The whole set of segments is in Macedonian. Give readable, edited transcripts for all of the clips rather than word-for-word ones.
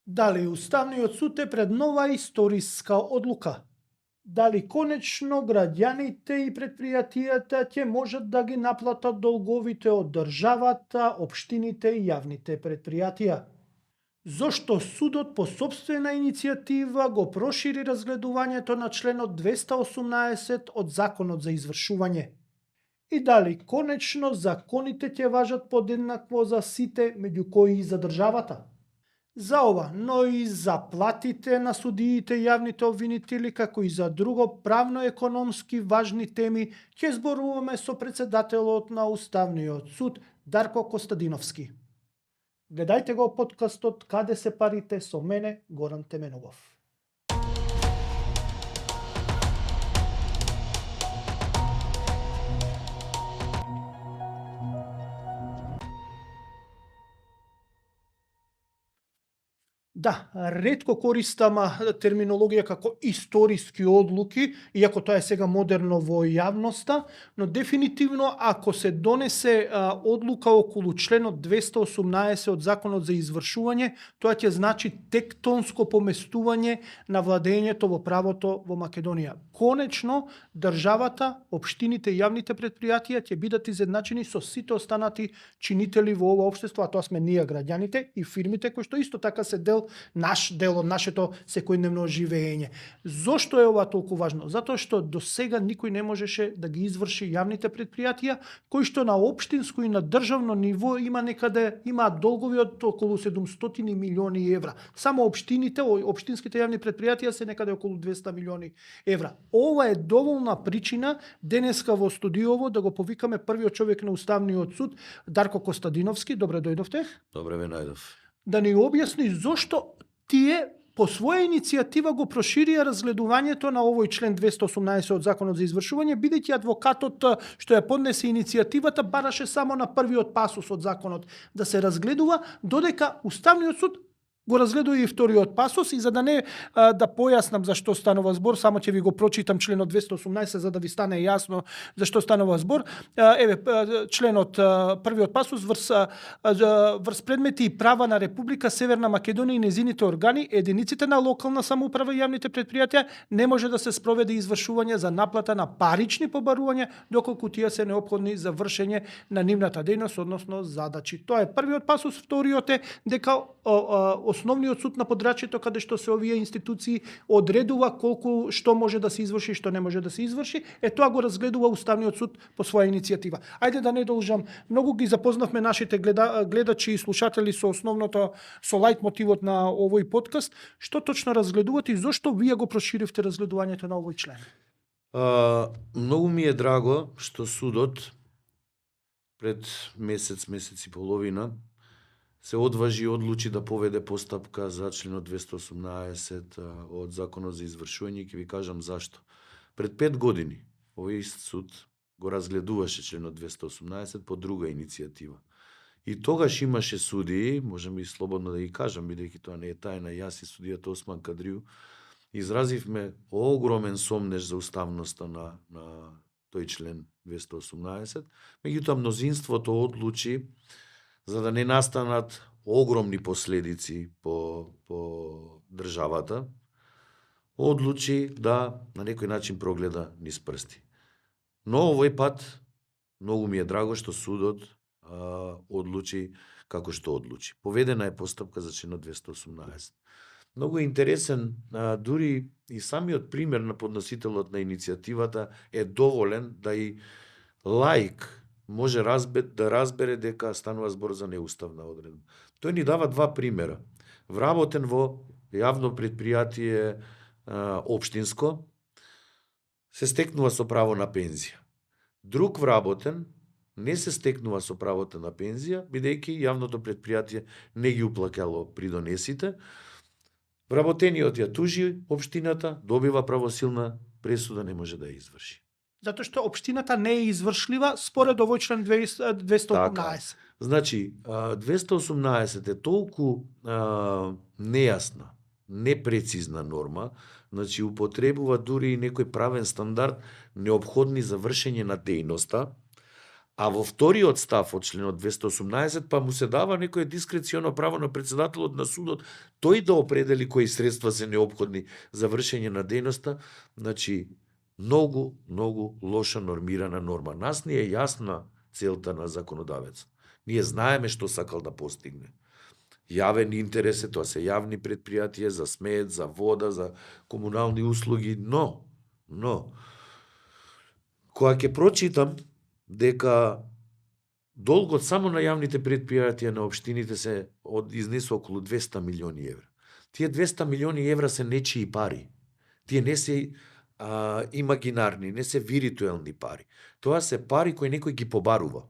Дали Уставниот суд е пред нова историска одлука? Дали конечно граѓаните и предпријатијата ќе можат да ги наплатат долговите од државата, општините и јавните предпријатија? Зошто судот по собствена иницијатива го прошири разгледувањето на членот 218 од Законот за извршување? И дали конечно законите ќе важат подеднакво за сите, меѓу кои и за државата? За ова, но и за платите на судиите и јавните обвинители, како и за друго правно-економски важни теми, ќе зборуваме со председателот на Уставниот суд Дарко Костадиновски. Гледајте го подкастот Каде се парите со мене, Горан Теменогов. Да, ретко користам терминологија како историски одлуки, иако тоа е сега модерно во јавноста, но дефинитивно ако се донесе одлука околу членот 218 од Законот за извршување, тоа ќе значи тектонско поместување на владењето во правото во Македонија. Конечно, државата, општините и јавните предпријатија ќе бидат изедначени со сите останати чинители во ова општество, а тоа сме ние граѓаните и фирмите кои што исто така се наш дел од нашето секојдневно живење. Зошто е ова толку важно? Затоа што до сега никој не можеше да ги изврши јавните предпријатија, кои што на општинско и на државно ниво имаат долгови од околу 700 милиони евра. Само општинските јавни предпријатија се некаде околу 200 милиони евра. Ова е доволна причина денеска во студиово да го повикаме првиот човек на Уставниот суд, Дарко Костадиновски. Добре дојдовте. Добре ве најдов. Да ни објасни зошто тие по своја иницијатива го проширија разгледувањето на овој член 218 од Законот за извршување, бидејќи адвокатот што ја поднесе иницијативата бараше само на првиот пасус од законот да се разгледува, додека Уставниот суд го разгледува и вториот пасус. И за да не да појаснам за што станува збор, само ќе ви го прочитам членот 218 за да ви стане јасно за што станува збор. Еве членот првиот пасус врз предмети и права на Република Северна Македонија и незините органи, единиците на локална самоуправа и јавните предпријатија не може да се спроведе извршување за наплата на парични побарувања доколку тие се неопходни за вршење на нивната дејност, односно задачи. Тоа е првиот пасус. Вториот е дека Основниот суд на подрачјето каде што се овие институции одредува колку што може да се изврши, што не може да се изврши, тоа го разгледува Уставниот суд по своја иницијатива. Ајде да не должам, многу ги запознавме нашите гледачи и слушатели со основното, со лајт мотивот на овој подкаст. Што точно разгледувате и зошто вие го проширивте разгледувањето на овој член? Многу ми е драго што судот пред месец и половина се одважи и одлучи да поведе постапка за членот 218 од Законот за извршување. Ќе ви кажам зашто. Пред 5 години овој суд го разгледуваше членот 218 по друга иницијатива. И тогаш имаше судии, можам и слободно да ги кажам, бидејќи тоа не е тајна, јас и судијата Осман Кадрију изразивме огромен сомнеж за уставноста на тој член 218, меѓутоа мнозинството одлучи, за да не настанат огромни последици по државата, одлучи да на некој начин прогледа низ прсти. Но овој пат многу ми е драго што судот одлучи како што одлучи. Поведена е постапка за членот 218. Многу интересен, дури и самиот пример на подносителот на иницијативата е доволен да и лаик може да разбере дека станува збор за неуставна одредба. Тој ни дава два примера. Вработен во јавно предпријатие општинско, се стекнува со право на пензија. Друг вработен не се стекнува со правото на пензија, бидејќи јавното предпријатие не ги уплаќало придонесите. Вработениот ја тужи општината, добива правосилна пресуда, не може да ја изврши. Затоа што општината не е извршлива според овој член 218. Така. Значи, 218 е толку нејасна, непрецизна норма, значи употребува дури и некој правен стандард неопходни за вршење на дејноста, А во вториот став од членот 218 па му се дава некое дискреционо право на председателот на судот тој да определи кои средства се неопходни за вршење на дејноста. Значи, многу лоша нормирана норма. Нас ни е јасна целта на законодавец. Ние знаеме што сакал да постигне. Јавен интерес е, тоа се јавни предпријатија за смет, за вода, за комунални услуги, но, кога ќе прочитам дека долгот само на јавните предпријатија на општините се изнесува околу 200 милиони евра. Тие 200 милиони евра се нечии пари. Тие не се имагинарни, не се виртуелни пари. Тоа се пари кои некој ги побарува.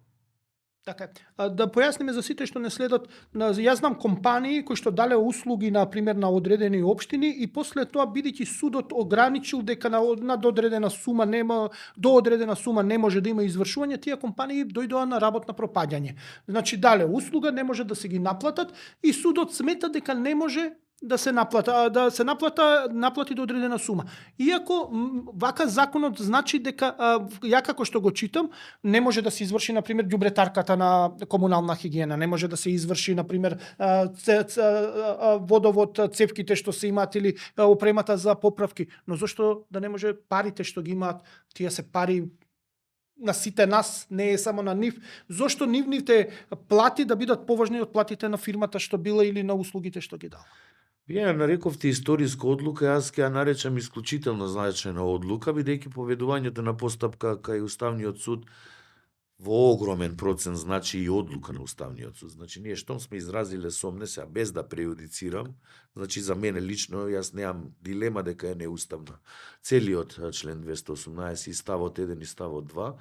Така е. Да појасниме за сите што не следат, јас знам компании кои што дале услуги на пример на одредени општини и после тоа бидејќи судот ограничил дека на одредена сума нема, до одредена сума не може да има извршување, тие компании дојдоа на работна пропаѓање. Значи дале услуга не може да се ги наплатат и судот смета дека не може да се наплати до одредена сума. Иако вака законот значи дека ја како што го читам, не може да се изврши на пример ѓубретарката на комунална хигиена, не може да се изврши на пример водовод, цевките што се имаат или опремата за поправки. Но зошто да не може парите што ги имаат, тие се пари на сите нас, не е само на нив. Зошто нивните плати да бидат поважни од платите на фирмата што била или на услугите што ги дава? Вие ја нарековте историска одлука, јас ќе ја наречам исклучително значајна одлука, бидејќи поведувањето на постапка кај Уставниот суд во огромен процент значи и одлука на Уставниот суд. Значи, ние штом сме изразиле сомне, сега без да преюдицирам, значи за мене лично, јас немам дилема дека е неуставна. Целиот член 218 и ставот 1 и ставот 2,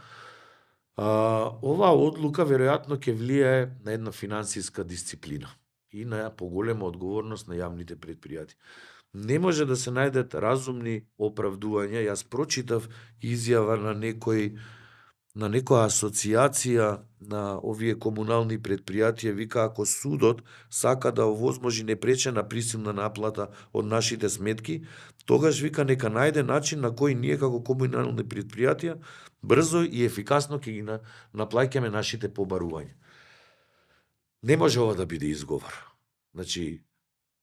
оваа одлука веројатно ќе влијае на една финансиска дисциплина и на поголема одговорност на јавните предпријатија. Не може да се најдат разумни оправдувања. Јас прочитав изјава на некоја асоциација на овие комунални предпријатија, вика ако судот сака да овозможи непречена присилна наплата од нашите сметки, тогаш вика нека најде начин на кој ние како комунални предпријатија брзо и ефикасно ќе ги наплаќаме нашите побарувања. Не може ова да биде изговор. Значи,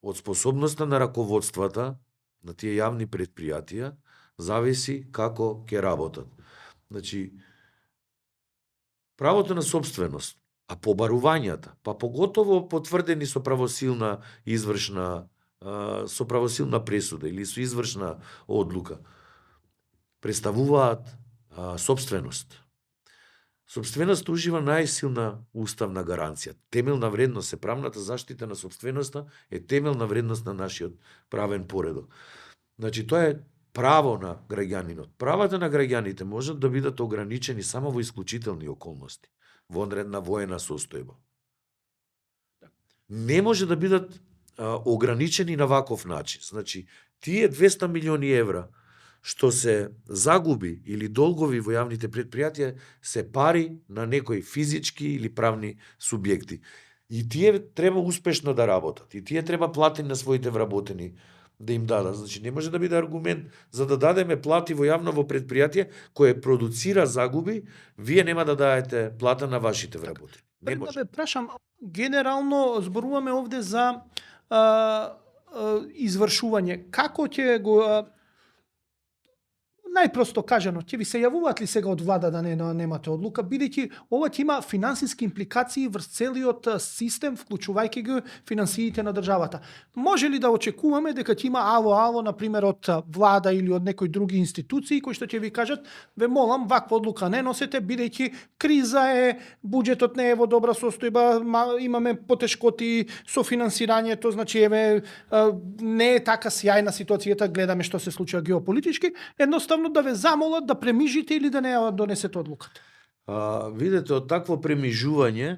од способноста на раководствата на тие јавни предпријатија зависи како ќе работат. Значи, правото на собственост, а побарувањата, па поготово потврдени со правосилна пресуда или со извршна одлука, представуваат собственост. Собственоста ужива најсилна уставна гаранција. Темелна вредност е правната заштита на собственоста, е темелна вредност на нашиот правен поредок. Значи, тоа е право на граѓанинот. Правата на граѓаните можат да бидат ограничени само во исклучителни околности, во онредна воена состојба. Не може да бидат ограничени на ваков начин. Значи, тие 200 милиони евра што се загуби или долгови во јавните предпријатија се пари на некои физички или правни субјекти. И тие треба успешно да работат. И тие треба платени на своите вработени да им дадат. Значи, не може да биде аргумент за да дадеме плати во јавно предпријатие кое продуцира загуби, вие нема да дадете плата на вашите вработени. Не може. Да ве прашам, генерално зборуваме овде за извршување. Како ќе го најпросто кажано, ќе ви се јавуваат ли сега од влада да немате одлука, бидејќи ова ќе има финансиски импликации врз целиот систем, вклучувајќи ги финансиите на државата. Може ли да очекуваме дека ќе има ало, на пример, од влада или од некои други институции кои што ќе ви кажат, ве молам, ваква одлука не носете, бидејќи криза е, буџетот не е во добра состојба, имаме потешкоти со финансирањето, значи еве не е така сјајна ситуацијата, гледаме што се случува геополитички, едноставно да ве замолат да премижите или да не ја донесете одлуката. Видете, од такво премижување,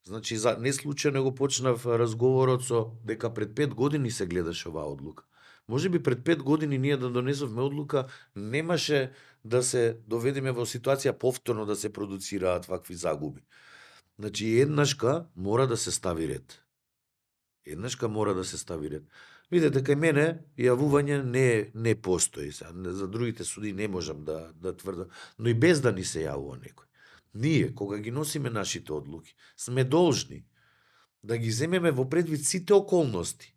значи не случајно го почнав разговорот со дека пред 5 години се гледаше оваа одлука. Може би пред 5 години ние да донесовме одлука, немаше да се доведеме во ситуација повторно да се продуцираат вакви загуби. Значи еднашка мора да се стави ред. Видете, кај мене јавување не постои. За другите суди не можам да тврдам, но и без да ни се јавува некој. Ние, кога ги носиме нашите одлуки, сме должни да ги земеме во предвид сите околности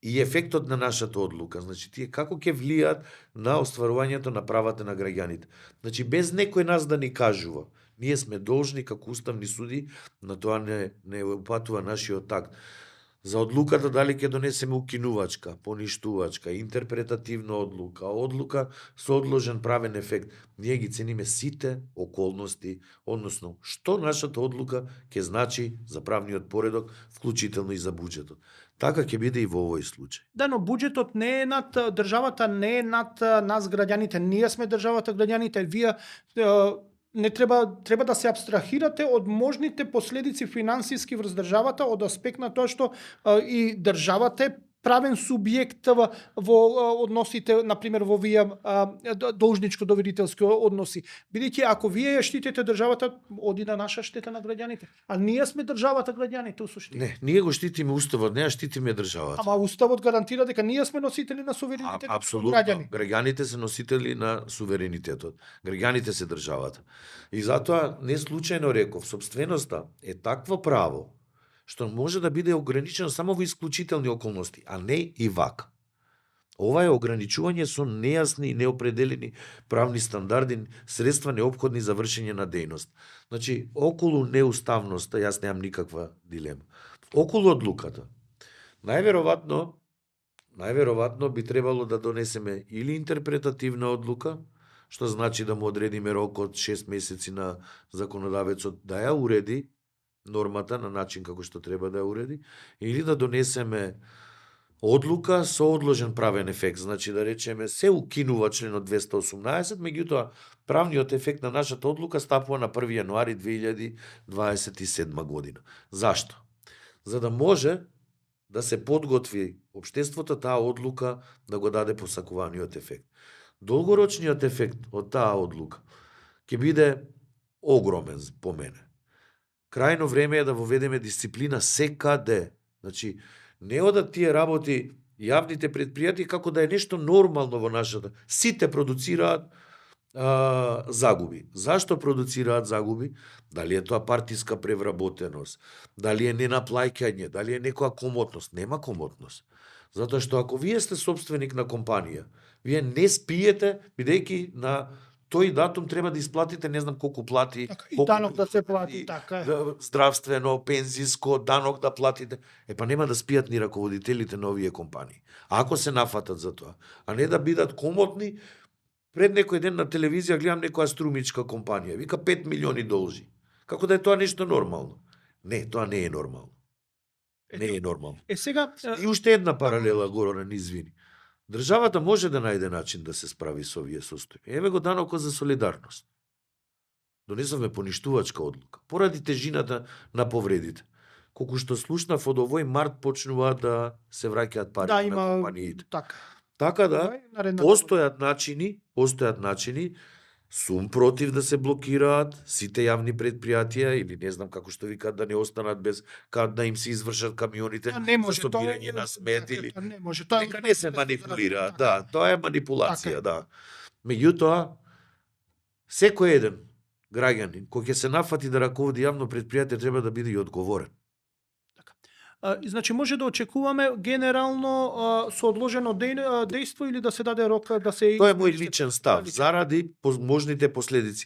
и ефектот на нашата одлука. Значи, тие како ќе влијаат на остварувањето на правата на граѓаните. Значи, без некој нас да ни кажува, ние сме должни како уставни суди, на тоа не упатува нашиот такт. За одлуката дали ќе донесеме укинувачка, поништувачка, интерпретативна одлука, одлука со одложен правен ефект, ние ги цениме сите околности, односно што нашата одлука ќе значи за правниот поредок, вклучително и за буџетот. Така ќе биде и во овој случај. Да, но буџетот не е над државата, не е над нас граѓаните. Ние сме државата, граѓаните. Вие не треба да се абстрахирате од можните последици финансиски врз државата, од аспект на тоа што и државата е правен субјект во односите, например, во вие должничко-доверителски односи. Бидејќи ако вие ја штитите државата, оди на наша штета на граѓаните. А ние сме државата, граѓаните, у суштина. Не, ние го штитиме уставот, не ја штитиме државата. Ама уставот гарантира дека ние сме носители на суверенитетот на Апсолутно. граѓани. Граѓаните се носители на суверенитетот. Граѓаните се државата. И затоа не случајно реков, собственоста е такво право што може да биде ограничено само во исклучителни околности, а не и вака. Ова е ограничување со нејасни и неопределени правни стандарди, средства неопходни за вршење на дејност. Значи, околу неуставноста, јас немам никаква дилема. Околу одлуката, најверојатно би требало да донесеме или интерпретативна одлука, што значи да му одредиме рок од 6 месеци на законодавецот да ја уреди нормата на начин како што треба да ја уреди, или да донесеме одлука со одложен правен ефект. Значи да речеме се укинува членот 218, меѓутоа правниот ефект на нашата одлука стапува на 1 јануари 2027 година. Зашто? За да може да се подготви општеството таа одлука да го даде посакуваниот ефект. Долгорочниот ефект од таа одлука ќе биде огромен по мене. Крајно време е да воведеме дисциплина секаде. Значи, не одат тие работи јавните предпријатија како да е нешто нормално во нашата. Сите продуцираат загуби. Зашто продуцираат загуби? Дали е тоа партиска превработеност, дали е ненаплаќање, дали е некоја комотност? Нема комотност. Затоа што ако вие сте собственик на компанија, вие не спиете, бидејќи на тој датум треба да исплатите не знам колку плати, И данок да се плати, така е. здравствено, пензиско, данок да платите. Па нема да спијат ни раководителите на овие компании. Ако се нафатат за тоа, а не да бидат комотни. Пред некој ден на телевизија гледам некоја струмичка компанија, вика 5 милиони должи. Како да е тоа нешто нормално? Не, тоа не е нормално. Не е нормално. Сега И уште една паралела, Горан, извини. Државата може да најде начин да се справи со овие состојби. Еве го данокот за солидарност. Донесовме поништувачка одлука, поради тежината на повредите. Колку што слушнав од овој март почнуваат да се враќаат пари да на има компаниите. така. Така да, Наредната постојат начини, сум против да се блокираат сите јавни предпријатија или не знам како што викаат да не останат без да им се извршат камионите не може за собирање на смет или не може тоа. нека не се манипулира, да, тоа е манипулација, Така. да. Меѓутоа секој еден граѓанин кој ќе се нафати да раководи јавно предпријатие треба да биде и одговорен. Значи може да очекуваме генерално со одложено дејство или да се даде рок да се. Тоа е мој личен став, заради можните последици.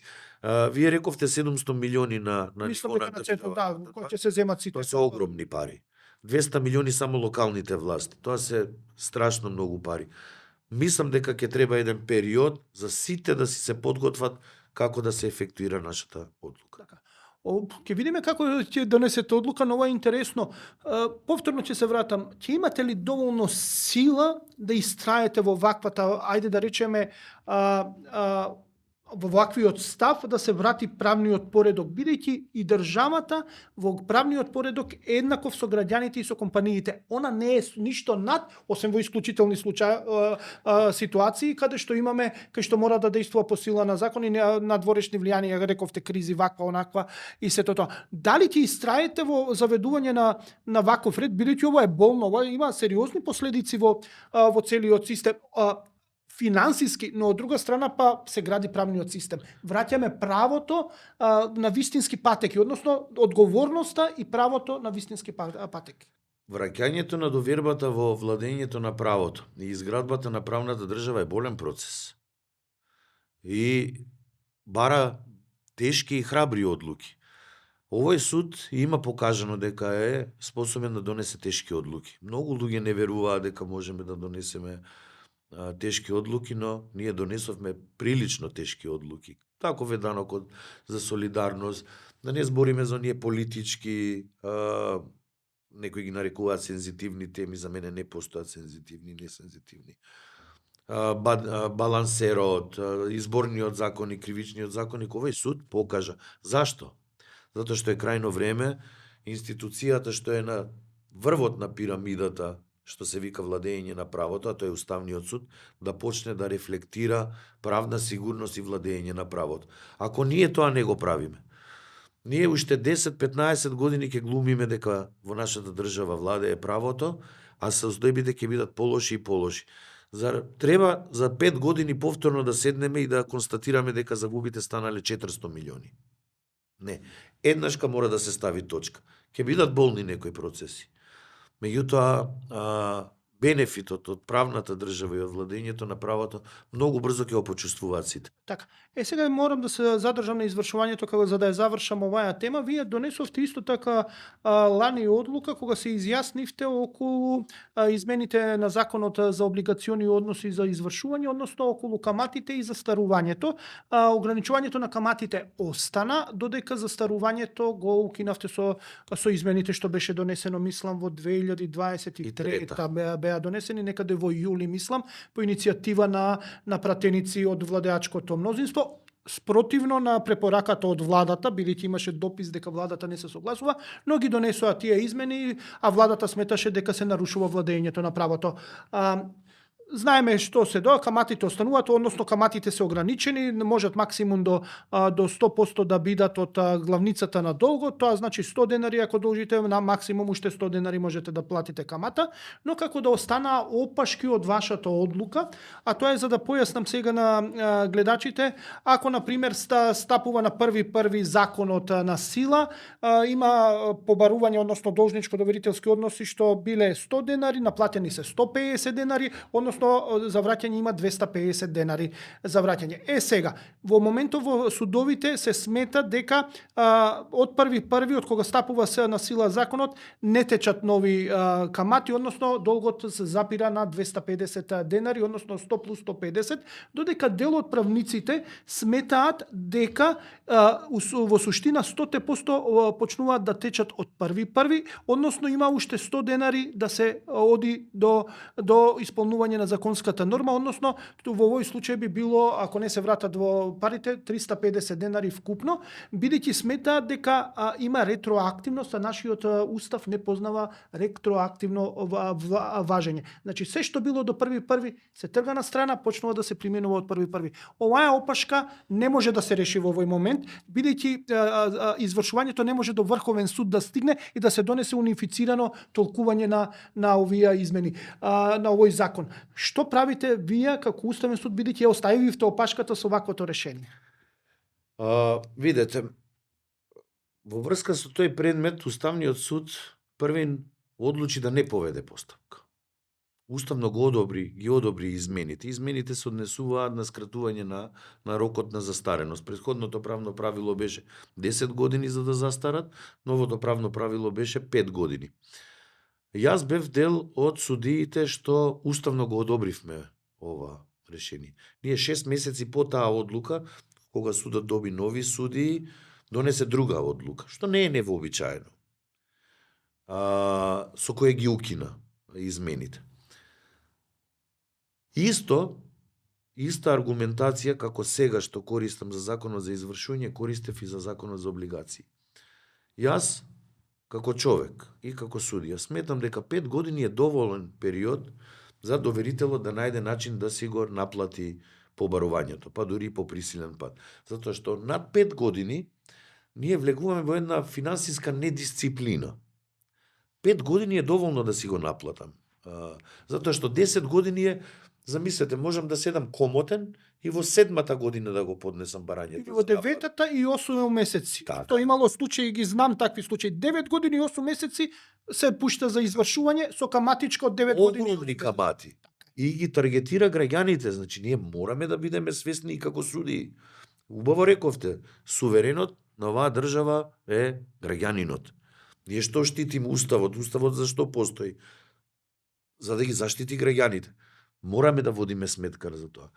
Вие рековте 700 милиони на Мислам ниво дека на на центар, да, државата. кои ќе се земат сите. Тоа се огромни пари. 200 милиони само локалните власти. Тоа се страшно многу пари. Мислам дека ќе треба еден период за сите да си се подготват како да се ефектуира нашата одлука. Така. Ќе видиме како ќе донесете одлука, но ова е интересно. Повторно ќе се вратам. Ќе имате ли доволно сила да истраете во ваквата, ајде да речеме, во ваквиот став да се врати правниот поредок, бидејќи и државата во правниот поредок е еднаков со граѓаните и со компаниите. Она не е ништо над, освен во исклучителни ситуации, каде што имаме, кај што мора да действува по сила на закон и надворешни влијанија, рековте кризи, ваква, онаква и сето тоа. Дали ќе истраете во заведување на ваков ред, бидејќи ова е болно, ова има сериозни последици во целиот систем. финансиски, но од друга страна па се гради правниот систем. Враќаме правото на вистински патеки, односно одговорноста и правото на вистински патеки. Враќањето на довербата во владењето на правото и изградбата на правната држава е болен процес. И бара тешки и храбри одлуки. Овој суд има покажано дека е способен да донесе тешки одлуки. Многу луѓе не веруваат дека можеме да донесеме тешки одлуки, но ние донесовме прилично тешки одлуки. Таков е данокот за солидарност, да не збориме за оние политички, некои ги нарекуваат сензитивни теми, за мене не постојат сензитивни, несензитивни. Балансерот, изборниот закон и кривичниот законник, овој суд покажа. Зашто? Затоа што е крајно време институцијата што е на врвот на пирамидата, што се вика владење на правото, а тоа е Уставниот суд, да почне да рефлектира правна сигурност и владење на правото. Ако ние тоа не го правиме, ние уште 10-15 години ќе глумиме дека во нашата држава владее правото, а состојбите ќе бидат полоши и полоши. Зар треба за 5 години повторно да седнеме и да констатираме дека загубите станале 400 милиони? Не. Еднашка мора да се стави точка. Ќе бидат болни некои процеси. Меѓутоа, бенефитот од правната држава и од владењето на правото многу брзо ќе го почувствуваат сите. Така. Сега морам да се задржам на извршувањето како за да ја завршам оваа тема. Вие донесовте исто така лани одлука кога се изјаснивте околу измените на законот за облигациони односи за извршување, односно околу каматите и застарувањето. Ограничувањето на каматите остана, додека застарувањето го укинавте со измените што беше донесено, мислам, во 2023 беа донесени некаде во јули, мислам, по иницијатива на пратеници од владеачкото мнозинство, спротивно на препораката од владата, бидејќи имаше допис дека владата не се согласува, но ги донесоа тие измени, а владата сметаше дека се нарушува владењето на правото. Знаеме што се каматите остануваат, односно каматите се ограничени, можат максимум до 100% да бидат од главницата на долгот, тоа значи 100 денари, ако должите на максимум уште 100 денари можете да платите камата, но како да останаа опашки од вашата одлука, а тоа е за да појаснам сега на гледачите, ако на пример стапува на 1.1. законот на сила, има побарување, односно должничко доверителски односи што биле 100 денари, наплатени се 150 денари, односно за враќање има 250 денари за враќање. Сега, во моментов во судовите се смета дека од 1.1. од кога стапува се на сила законот, не течат нови камати, односно долгот се запира на 250 денари, односно 100 плюс 150, додека дел од правниците сметаат дека во суштина 100% почнуваат да течат од 1.1., односно има уште 100 денари да се оди до исполнување на законската норма, односно во овој случај би било, ако не се вратат во парите, 350 денари вкупно, бидејќи сметаат дека има ретроактивност, а нашиот устав не познава ретроактивно важење. Значи, се што било до 1.1. се трга на страна, почнува да се применува од 1.1. Оваа опашка не може да се реши во овој момент, бидејќи извршувањето не може до Врховен суд да стигне и да се донесе унифицирано толкување на овие измени, на овој закон. Што правите вие како Уставен суд, бидејќи ја оставивте опашката со ваквото решение? Видете, во врска со тој предмет, Уставниот суд првен одлучи да не поведе постапка. Уставно ги одобри измените. Измените се однесуваат на скратување на рокот на застареност. Претходното правно правило беше 10 години за да застарат, новото правно правило беше 5 години. Јас бев дел од судиите што уставно го одобривме ова решение. Ние 6 месеци по таа одлука, кога судот доби нови судии, донесе друга одлука, што не е невообичаено, со која ги укина измените. Иста аргументација како сега што користам за законот за извршување, користев и за законот за облигации. Јас, како човек и како судија, сметам дека 5 години е доволен период за доверителот да најде начин да си го наплати побарувањето, па дури и по присилен пат. Затоа што над 5 години ние влегуваме во една финансиска недисциплина. 5 години е доволно да си го наплатам. Затоа што 10 години е Замислете, можам да седам комотен и во 7-та година да го поднесам барањето. Или во 9-та и 8 месеци. Така. Тоа имало случаи, ги знам такви случаи. 9 години и 8 месеци се пушта за извршување со каматичка од 9 години. Огромни камати. И ги таргетира граѓаните, значи ние мораме да бидеме свесни и како судии. Убаво рековте, суверенот на оваа држава е граѓанинот. Ние што штитиме уставот? Уставот зашто постои? За да ги заштити граѓаните. Мораме да водиме сметка за тоа.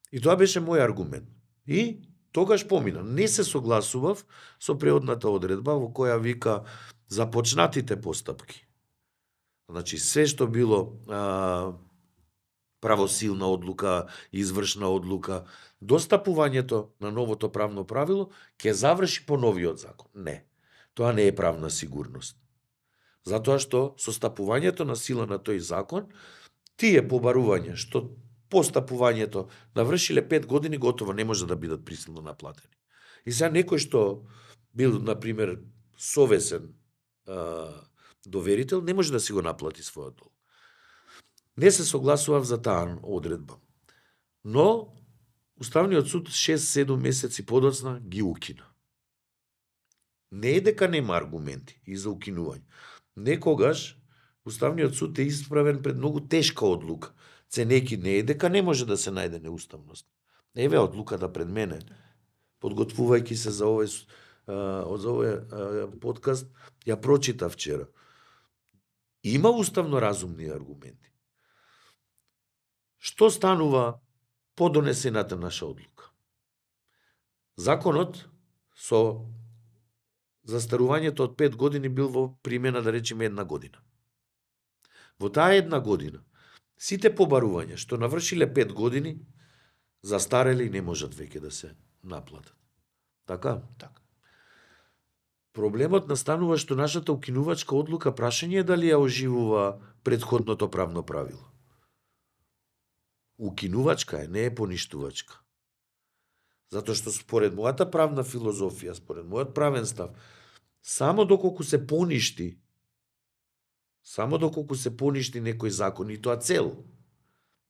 И тоа беше мој аргумент. И тогаш помина. Не се согласував со преодната одредба во која вика започнатите постапки. Значи, се што било правосилна одлука, извршна одлука, достапувањето на новото правно правило ќе заврши по новиот закон. Не. Тоа не е правна сигурност. Затоа што со стапувањето на сила на тој закон, тие побарувања што постапувањето навршиле 5 години, готово не може да бидат присилно наплатени. И сега некој што бил, например, совесен доверител, не може да си го наплати својот долг. Не се согласував за таа одредба. Но Уставниот суд 6-7 месеци подоцна ги укина. Не е дека нема аргументи и за укинување. Некогаш Уставниот суд е исправен пред многу тешка одлука. Ценеки не е дека не може да се најде неуставност. Еве одлуката пред мене. Подготвувајќи се за овој подкаст, ја прочитав вчера. Има уставно разумни аргументи. Што станува по донесената наша одлука? Законот со застарувањето од 5 години бил во примена, да речеме, 1 година. Во таа 1 година, сите побарувања што навршиле 5 години, застареле и не можат веќе да се наплатат. Така? Така. Проблемот настанува што нашата укинувачка одлука, прашање е дали ја оживува претходното правно правило. Укинувачка е, не е поништувачка. Затоа што според мојата правна филозофија, според мојот правен став, само доколку се поништи некој закон, и тоа цел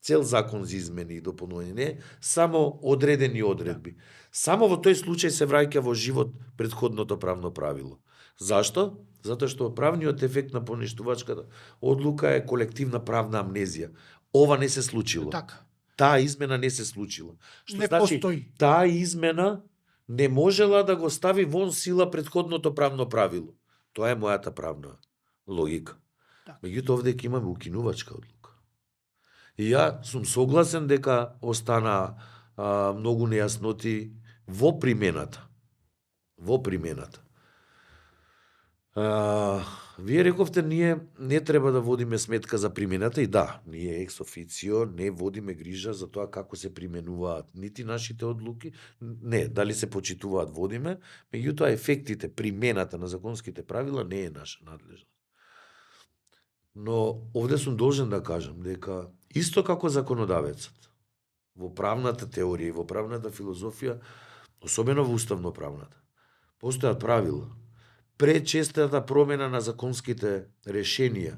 закон за измени и дополнување, не само одредени одредби. Само во тој случај се враќа во живот претходното правно правило. Зашто? Затоа што правниот ефект на поништувачката одлука е колективна правна амнезија. Ова не се случило. Така. Таа измена не се случила. Што Не значи, постои. таа измена не можела да го стави вон сила претходното правно правило. Тоа е мојата правна логика. Так. Меѓутоа, овде ќе имаме укинувачка одлука. И ја сум согласен дека остана многу нејасноти во примената. Вие рековте, ние не треба да водиме сметка за примената, и да, ние екс официо не водиме грижа за тоа како се применуваат нити нашите одлуки, не, дали се почитуваат водиме, меѓутоа ефектите, примената на законските правила не е наша надлежност. Но овде сум должен да кажам дека исто како законодавецот во правната теорија и во правната филозофија, особено во уставно правната, постојат правила. Пречестата промена на законските решенија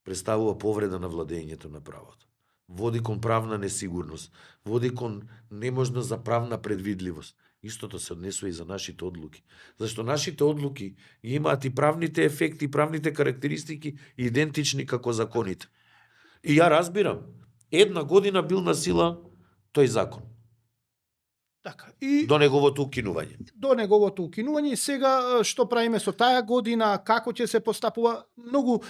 представува повреда на владењето на правото. Води кон правна несигурност, води кон неможност за правна предвидливост. Истото се однесува и за нашите одлуки. Зашто нашите одлуки имаат и правните ефекти, правните карактеристики идентични како законите. И ја разбирам, 1 година бил на сила тој закон. Така. И До неговото укинување. И сега што правиме со таа година, како ќе се постапува, многу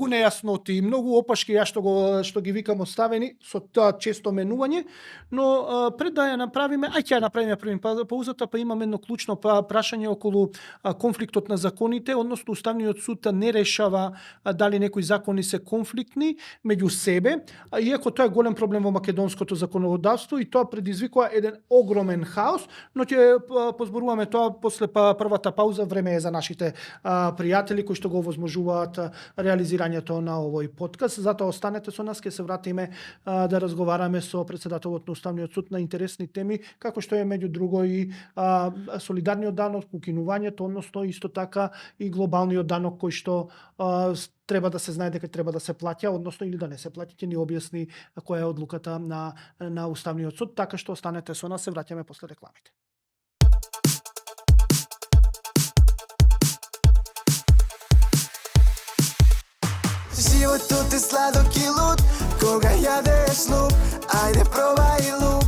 нејасноти, многу опашки, ја што ги викам оставени со тоа често менување, но пред да ја направиме, ќе ја направиме првим паузата, па имаме едно клучно прашање околу конфликтот на законите, односно Уставниот суд не решава дали некои закони се конфликтни меѓу себе, иако тоа е голем проблем во македонското законодавство и тоа предизвикува еден огромен хаос, но ќе позборуваме тоа после првата пауза. Време е за нашите пријатели кои што го овозможуваат реализирањето на овој подкаст. Затоа останете со нас, ќе се вратиме да разговараме со председателот на Уставниот суд на интересни теми, како што е меѓу друго и солидарниот данок, укинувањето, односно исто така и глобалниот данок кој што треба да се знае дека треба да се плаќа, односно или да не се плаќа, ќе ни објасни која е одлуката на Уставниот суд, така што останете со нас, се враќаме после рекламите. Животот е сладок и луд, кога јадеш луп, ајде пробај луп.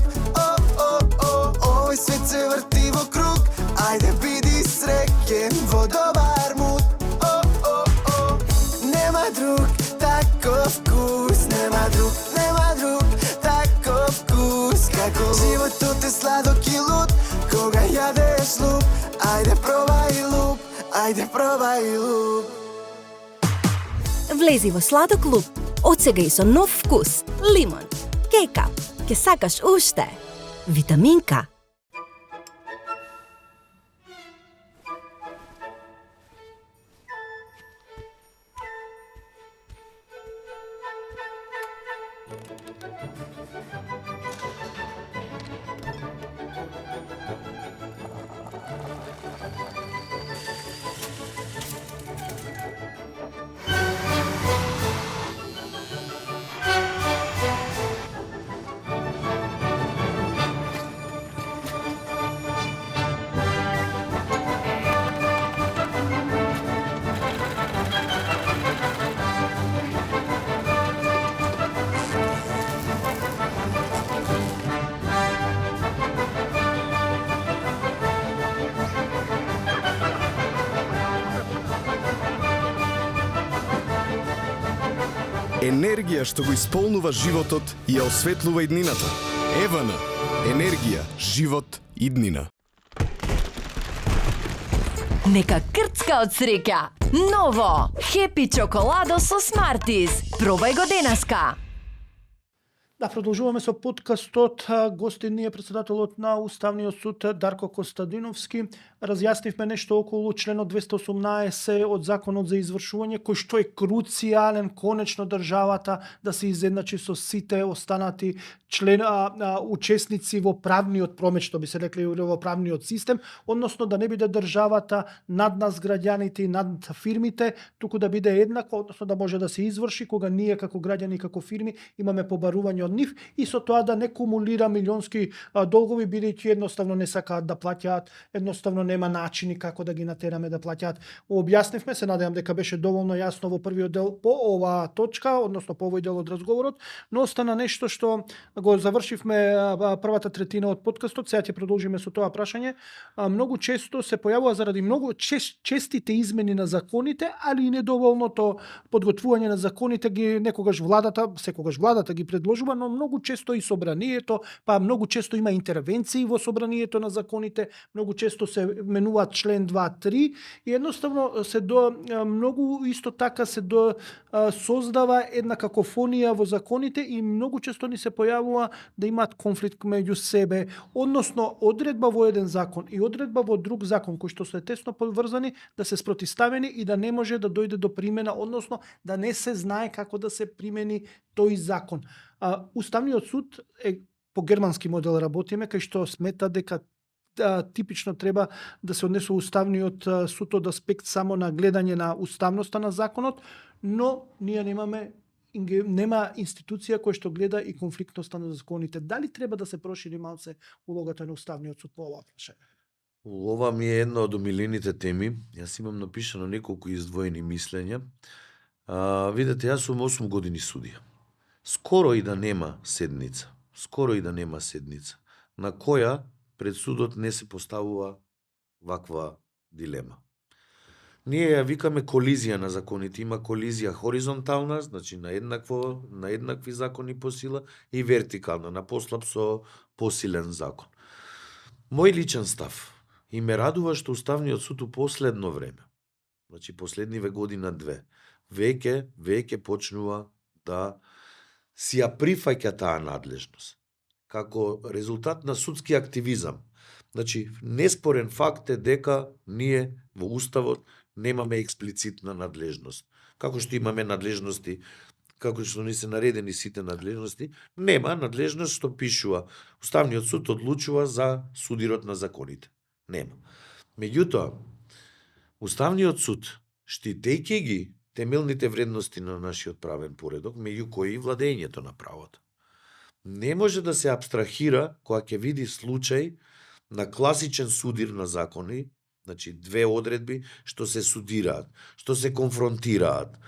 Овој свет се врти во круг, ајде биди среќен во добар муд. Нема друг таков вкус, нема друг таков вкус како луп. Животот е сладок и луд, кога јадеш луп, ајде пробај луп, ајде пробај луп. Влези во сладок луп, од сега и со нов вкус. Лимон. Кека. Ке сакаш уште. Витаминка. Енергија што го исполнува животот и ја осветлува иднината. Евана. Енергија, живот, иднина. Нека крцка од среќа. Ново! Хепи чоколадо со Смартис. Пробај го денеска. Да, продолжуваме со подкастот. Гостин ни е председателот на Уставниот суд Дарко Костадиновски. Разјаснивме нешто околу членот 218 од Законот за извршување, кој што е круцијален конечно државата да се изедначи со сите останати учесници во правниот промет, што би се рекли во правниот систем, односно да не биде државата над нас граѓаните и над фирмите, туку да биде еднакво, односно да може да се изврши кога ние како граѓани и како фирми имаме побарување од нив и со тоа да не кумулира милионски долгови, бидејќи едноставно не сакаат да плаќаат, едноставно нема начини како да ги натераме да плаќаат. Објаснивме, се надевам дека беше доволно јасно во првиот дел по оваа точка, односно по овој дел од разговорот, но остана нешто што го завршивме првата третина од подкастот, сега ќе продолжиме со тоа прашање. Многу често се појавува заради многу честите измени на законите, али и недоволното подготвување на законите ги некогаш владата, секогаш владата ги предложува, но многу често и собранието, па многу често има интервенции во собранието на законите, многу често се менуваат член 2-3 и едноставно се многу исто така се создава една какофонија во законите и многу често ни се појавува да имаат конфликт меѓу себе, односно одредба во еден закон и одредба во друг закон кои што се тесно поврзани да се спротивставени и да не може да дојде до примена, односно да не се знае како да се примени тој закон. Уставниот суд е по германски модел работиме, кај што смета дека типично треба да се однесува Уставниот суд од аспект само на гледање на уставноста на законот, но ние нема институција која што гледа и конфликтноста на законите. Дали треба да се прошири малце улогата на Уставниот суд по оваа прашање? Ова ми е една од омилените теми. Јас имам напишано неколку издвоени мислења. Видете, јас сум 8 години судија. Скоро и да нема седница на која пред судот не се поставува ваква дилема. Ние ја викаме колизија на законите. Има колизија хоризонтална, значи на еднакви закони по сила, и вертикална, на послаб со посилен закон. Мој личен став, и ме радува што Уставниот суд у последно време, значи последниве година-две, веќе почнува да си ја прифаќа таа надлежност како резултат на судски активизам. Значи, неспорен факт е дека ние во Уставот немаме експлицитна надлежност. Како што имаме надлежности, како што ни се наредени сите надлежности, нема надлежност што пишува. Уставниот суд одлучува за судирот на законите. Нема. Меѓутоа, Уставниот суд, штитејќи ги темелните вредности на нашиот правен поредок, меѓу кои и владењето на правото. Не може да се абстрахира кога ќе види случај на класичен судир на закони, значи две одредби што се судираат, што се конфронтираат,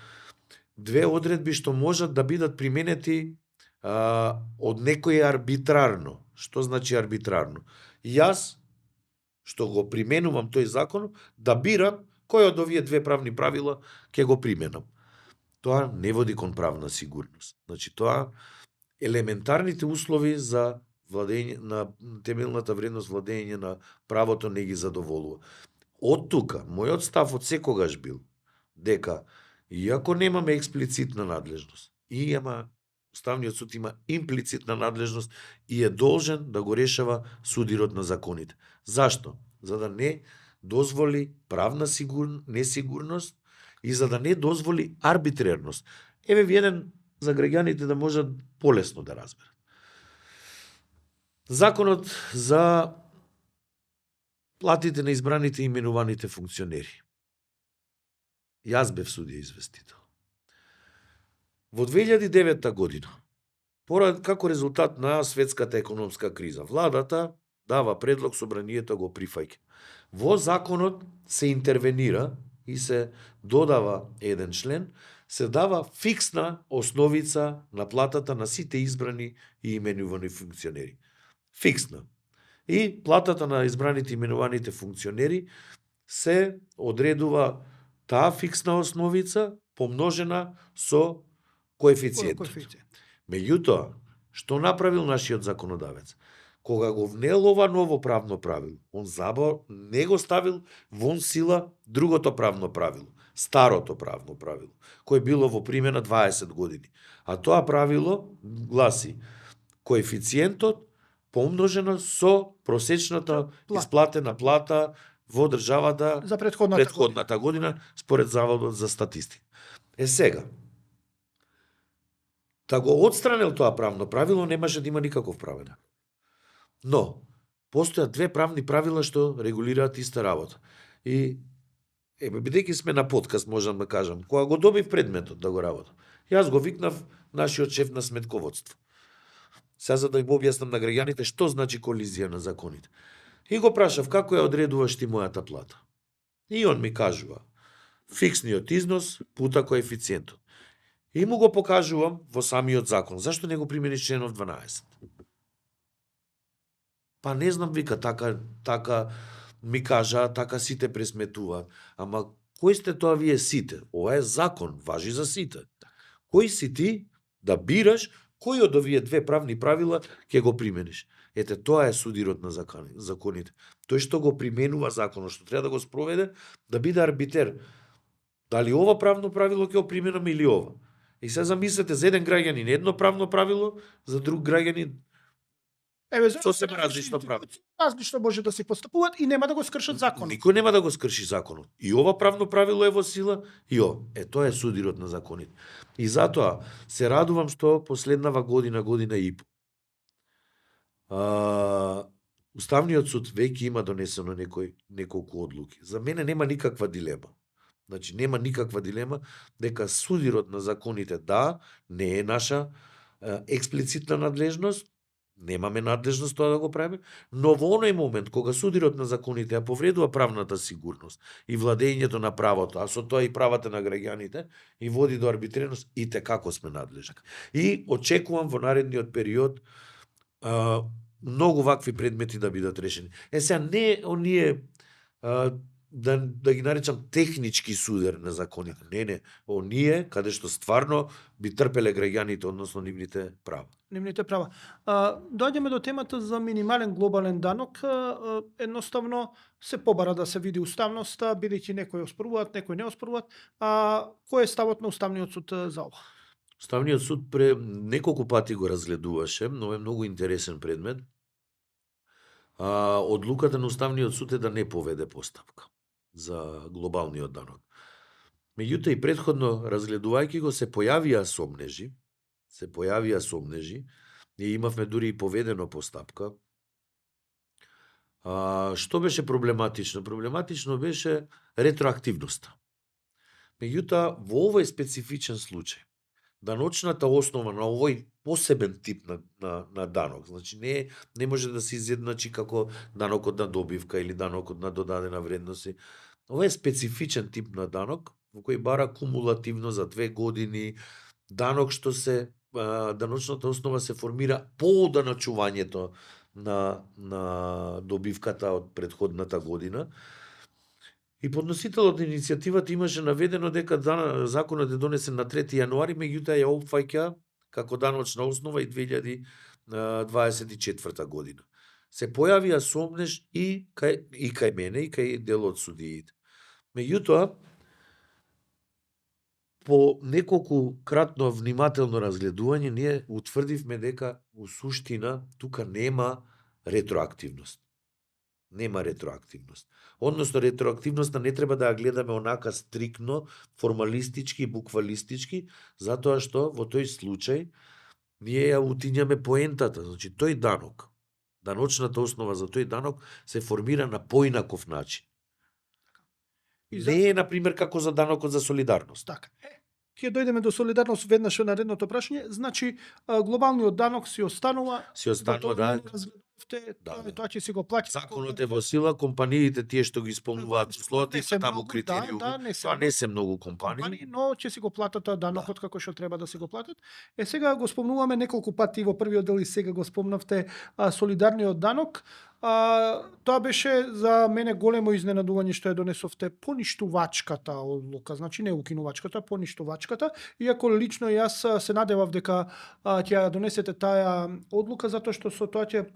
две одредби што можат да бидат применети од некој арбитрарно. Што значи арбитрарно? Јас, што го применувам тој закон, да бирам кој од овие две правни правила ќе го применам. Тоа не води кон правна сигурност. Значи, тоа елементарните услови за владење на темелната вредност владење на правото не ги задоволува. Од тука, мојот став од секогаш бил дека иако немаме експлицитна надлежност, Уставниот суд има имплицитна надлежност и е должен да го решава судирот на законите. Зашто? За да не дозволи правна несигурност и за да не дозволи арбитрерност. Еве ви еден за граѓаните да можат полесно да разберат. Законот за платите на избраните и именуваните функционери. Јас бев судија известител. Во 2009 година, како резултат на светската економска криза, владата дава предлог, собранието го прифаќа. Во законот се интервенира и се додава еден член, се дава фиксна основица на платата на сите избрани и именувани функционери. Фиксна. И платата на избраните и именуваните функционери се одредува таа фиксна основица помножена со коефициент. Меѓутоа, што направил нашиот законодавец? Кога го внел ова ново правно правило, он не го ставил вон сила другото правно правило, старото правно правило, кое било во примена 20 години. А тоа правило гласи коефициентот помножено со просечната исплатена плата во државата за предходната година според Заводот за статистика. Сега, да го отстранил тоа правно правило, немаше да има никаков правен. Но, постојат две правни правила што регулираат иста работа. И, бидејќи сме на подкаст, можам да кажам, кога го добив предметот да го работам, јас го викнав нашиот шеф на сметководство. Сега за да им објаснам на граѓаните што значи колизија на законите. И го прашав како ја одредуваш ти мојата плата. И он ми кажува фиксниот износ пута коефициентот. И му го покажувам во самиот закон. Зашто не го примениш членов 12? Па не знам, вика, така ми кажа, така сите пресметуваат. Ама кој сте тоа вие сите? Ова е закон, важи за сите. Кој си ти да бираш кој од овие две правни правила ќе го примениш? Ете, тоа е судирот на законите. Тој што го применува законот, што треба да го спроведе, да биде арбитер. Дали ова правно правило ќе го применам или ова? И се замислете за еден граѓанин едно правно правило, за друг граѓанин сосем различно правило. Различно може да се постапуваат и нема да го скршат законот. Никој нема да го скрши законот. И ова правно правило е во сила, и тоа е судирот на законите. И затоа се радувам што последнава година и по. Уставниот суд веќе има донесено неколку одлуки. За мене нема никаква дилема. Значи, нема никаква дилема дека судирот на законите не е наша експлицитна надлежност, немаме надлежност тоа да го правиме, но во оној момент кога судирот на законите ја повредува правната сигурност и владењето на правото, а со тоа и правата на граѓаните, и води до арбитрерност, и како сме надлежни. И очекувам во наредниот период многу вакви предмети да бидат решени. Сега не оние да ги наречам технички судер на законите. Не, оние каде што стварно би трпеле граѓаните, односно нивните права. Нивните права. Доаѓаме до темата за минимален глобален данок. Едноставно се побара да се види уставноста, бидејќи некои оспоруваат, некои не оспоруваат. Кој е ставот на Уставниот суд за ова? Уставниот суд неколку пати го разгледуваше, но е многу интересен предмет. Одлуката на Уставниот суд е да не поведе постапка за глобалниот данок. Меѓутоа и претходно разгледувајќи го се појавија сомнежи, и имавме дури и поведено постапка. Што беше проблематично? Проблематично беше ретроактивноста. Меѓутоа, во овој специфичен случај, даночната основа на овој посебен тип на данок, значи не може да се изедначи како данокот на добивка или данокот на додадена вредност. Ова е специфичен тип на данок, во кој бара кумулативно за 2 години, данок што се, даночната основа се формира по оданачувањето на добивката од предходната година. И подносителот на иницијативата имаше наведено дека законот е донесен на 3 јануари, меѓутоа ја опфаќа како даночна основа и 2024 година. Се појавија сомнеш и кај мене и кај дел од судиите. Меѓутоа, по неколку кратно внимателно разгледување, ние утврдивме дека у суштина тука нема ретроактивност. Нема ретроактивност. Односно, ретроактивноста не треба да ја гледаме онака стрикно, формалистички и буквалистички, затоа што во тој случај ние ја утињаме поентата. Значи, тој данок, даночната основа за тој данок се формира на поинаков начин. Не е, например, како за данокот за солидарност. Така. Ќе дојдеме до солидарност веднаш на наредното прашање. Значи, глобалниот данок си останува. Си останува, да. Тоа ќе си го плаќа. Законот е во сила, компаниите тие што ги исполнуваат условата, има таму критериуми. Тоа не се многу компании, но ќе си го платат данокот како што треба да си го платат. Сега го спомнуваме неколку пати во првиот дел и сега го спомнавте солидарниот данок. Тоа беше за мене големо изненадување што ја донесовте поништувачката одлука, значи не укинувачката, поништувачката, иако лично јас се надевав дека ќе ја донесете таа одлука затоа што со тоа ќе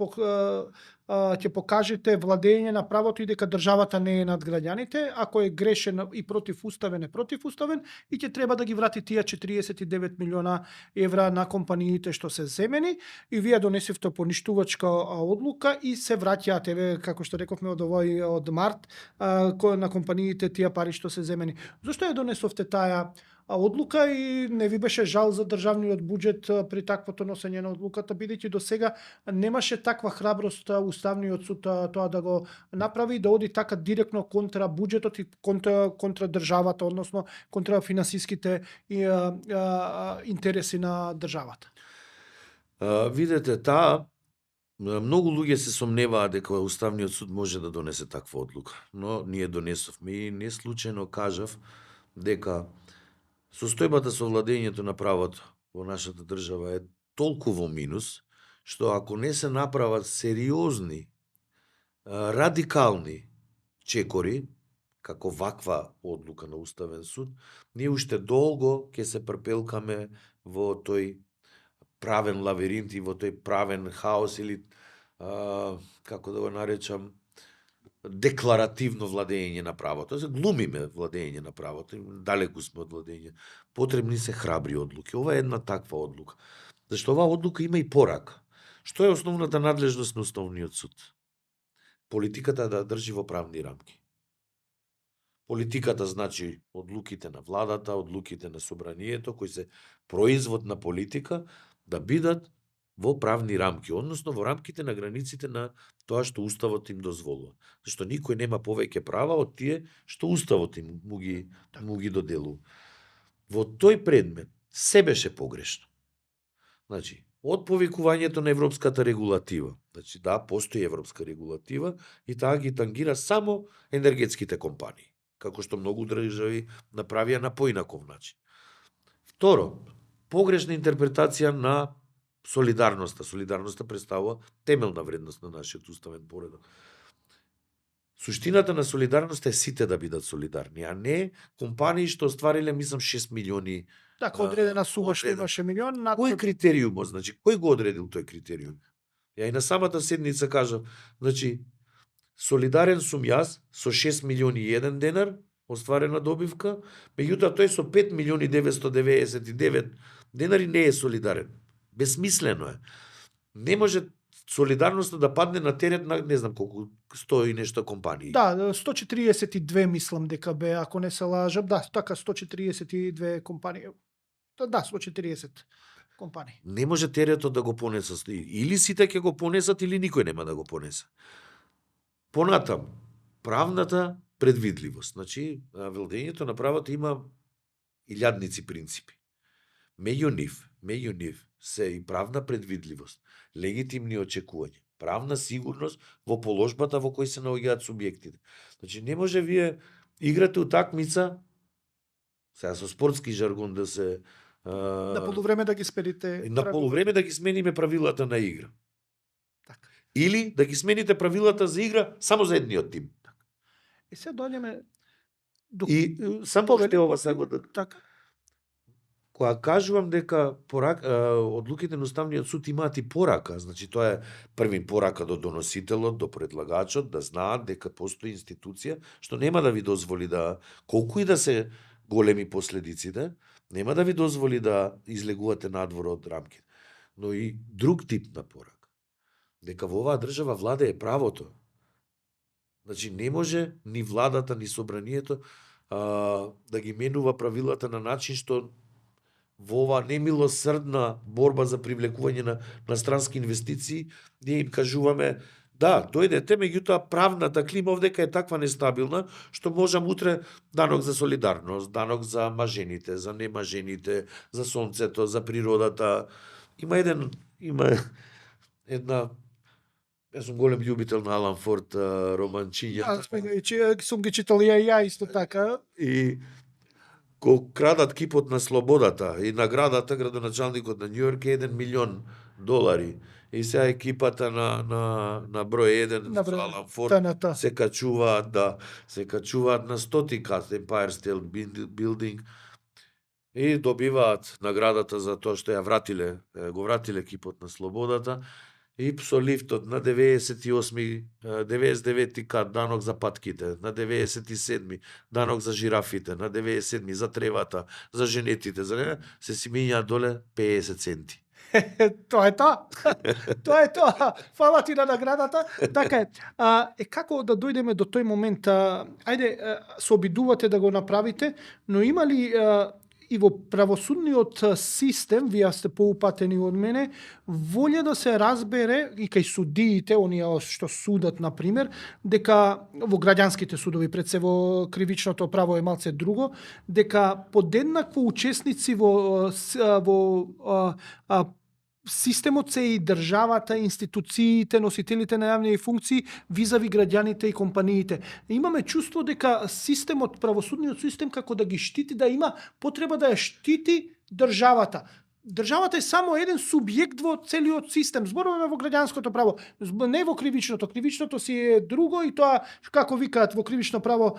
покажете владење на правото и дека државата не е над граѓаните, ако е грешен и противуставен е противуставен и ќе треба да ги врати тие 49 милиона евра на компаниите што се земени и вие донесевте поништувачка одлука и се враќаат, како што рековме од март на компаниите тие пари што се земени. Зошто ја донесовте таа одлука и не ви беше жал за државниот буџет при таквото носење на одлуката, бидејќи до сега немаше таква храброст Уставниот суд тоа да го направи и да оди така директно контра буџетот и контра државата, односно контра финансиските интереси на државата. Видете, многу луѓе се сомневаат дека Уставниот суд може да донесе таква одлука, но ние донесовме и не случајно кажав дека состојбата со владењето на правото во нашата држава е толку во минус, што ако не се направат сериозни, радикални чекори, како ваква одлука на Уставен суд, ние уште долго ќе се препелкаме во тој правен лавиринт и во тој правен хаос или, како да го наречам, декларативно владење на правото. Глумиме владење на правото, далеку сме од владење. Потребни се храбри одлуки. Ова е една таква одлука. Зашто оваа одлука има и порака. Што е основната надлежност на Уставниот суд? Политиката да држи во правни рамки. Политиката значи одлуките на владата, одлуките на собранието, кои се производ на политика, да бидат во правни рамки, односно во рамките на границите на тоа што Уставот им дозволува. Зашто никој нема повеќе права од тие што Уставот им му ги доделува. Во тој предмет се беше погрешно. Значи, од повикувањето на европската регулатива, значи да, постои европска регулатива и таа ги тангира само енергетските компании, како што многу држави направија на поинаков начин. Второ, погрешна интерпретација на солидарноста. Солидарноста представува темелна вредност на нашиот уставен поредок. Суштината на солидарноста е сите да бидат солидарни, а не компании што оствариле, мислам, 6 милиони. Така, одредена сума што имаше милион. Кој критериум, значи, кој го одредил тој критериум? Ја и на самата седница кажав, значи, солидарен сум јас со 6 милиони 1 денар, остварена добивка, меѓутоа тој со 5 милиони 999 денари не е солидарен. Безсмислено е. Не може солидарноста да падне на терет на не знам колку 100 и нешто компании. Да, 142 мислам дека бе, ако не се лажам. Да, така 142 компании. Да, 140 компании. Не може теретот да го понесат. Или сите ќе го понесат, или никој нема да го понесе. Понатам, правната предвидливост. Значи, владењето на правото има илјадници принципи. Меѓу нив се и правна предвидливост, легитимни очекувања, правна сигурност во положбата во кој се наоѓаат субјектите. Значи, не може вие играте утакмица, сега со спортски жаргон да се... На полувреме да ги смените. На полувреме да ги смениме правилата на игра. Така. Или да ги смените правилата за игра само за едниот тим. И се дојдеме до... И само уште ова сега да... Така. Кога кажувам дека одлуките на Уставниот суд имаат и порака, значи тоа е први порака до доносителот, до предлагачот, да знаат дека постои институција што нема да ви дозволи да, колку и да се големи последиците, нема да ви дозволи да излегувате надвор од рамките. Но и друг тип на порака. Дека во оваа држава владее правото. Значи не може ни владата, ни собранието да ги менува правилата на начин што во оваа немилосрдна борба за привлекување на странски инвестиции, ние им кажуваме, да, дојдете, меѓутоа правната клима овдека е таква нестабилна, што можам утре данок за солидарност, данок за мажените, за немажените, за сонцето, за природата. Има една Јас сум голем љубител на Алан Форд романчињата. Сум ги читал ја исто така. И го крадат кипот на слободата и наградата, градоначалникот на Њујорк е $1 милион. И сега екипата на број 1 На број Алан Форд ТНТ. се качуваат на 100 кат Empire State Building и добиваат наградата за тоа што го вратиле кипот на слободата. И со лифтот на 99 кат данок за патките, на 97 данок за жирафите, на 97 за тревата, за женетите, се си минјаат доле 50 центи. Тоа е тоа. Тоа е тоа. Фала ти на наградата. Така е. Како да дојдеме до тој момент? Ајде, се обидувате да го направите, но има ли и во правосудниот систем, вие сте поупатени од мене, волја да се разбере и кај судиите, оние што судат, например, дека во граѓанските судови, пред се во кривичното право е малце друго, дека подеднакво учесници во системот се и државата, институциите, носителите на јавни функции визави граѓаните и компаниите. Имаме чувство дека системот, правосудниот систем како да ги штити, да има потреба да ја штити државата. Државата е само еден субјект во целиот систем. Зборуваме во граѓанското право, не во кривичното. Кривичното си е друго и тоа, како викаат во кривично право,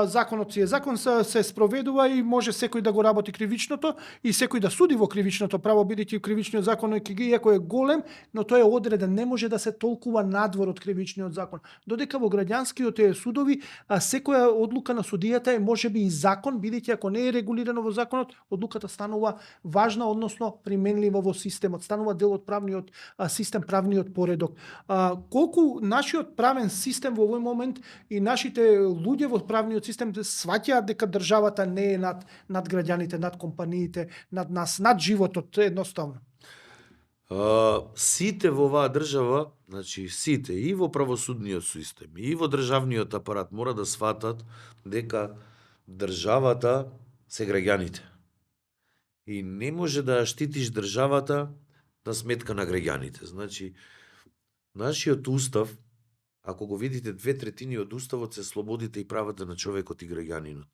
законот си е закон, се спроведува и може секој да го работи кривичното и секој да суди во кривичното право, бидејќи кривичниот закон иако е голем, но тој е одреден, не може да се толкува надвор од кривичниот закон. Додека во граѓанскиот судови секоја одлука на судијата е можеби и закон, бидејќи ако не е регулирано во законот, одлуката станува важна, односно применлива во системот, станува дел од правниот систем, правниот поредок. Колку нашиот правен систем во овој момент и нашите луѓе во правниот систем сваќаат дека државата не е над граѓаните, над компаниите, над нас, над животот, едноставно? Сите во оваа држава, значи сите, и во правосудниот систем, и во државниот апарат мора да сватат дека државата се граѓаните. И не може да ја штитиш државата на сметка на граѓаните. Значи, нашиот устав, ако го видите, 2/3 од уставот се слободите и правата на човекот и граѓанинот.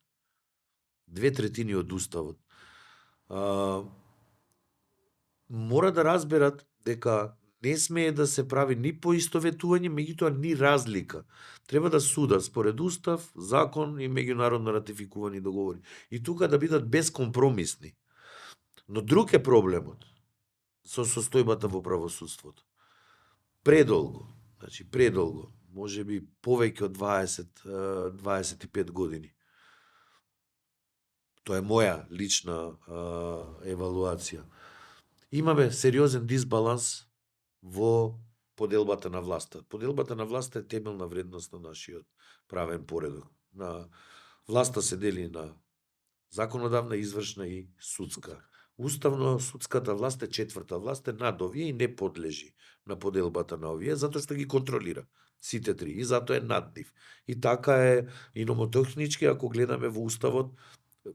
2/3 од уставот. Мора да разберат дека не смее да се прави ни поистоветување, меѓутоа ни разлика. Треба да судат според устав, закон и меѓународно ратификувани договори. И тука да бидат безкомпромисни. Но друг е проблемот со состојбата во правосудството. Предолго, може би повеќе од 20-25 години. Тоа е моја лична евалуација. Имаме сериозен дисбаланс во поделбата на власта. Поделбата на власта е темелна вредност на нашиот правен поредок. Власта се дели на законодавна, извршна и судска. Уставно судската власт е четврта власт, е над овие и не подлежи на поделбата на овие, затоа што ги контролира сите три и затоа е над нив. И така е и номотехнички, ако гледаме во уставот,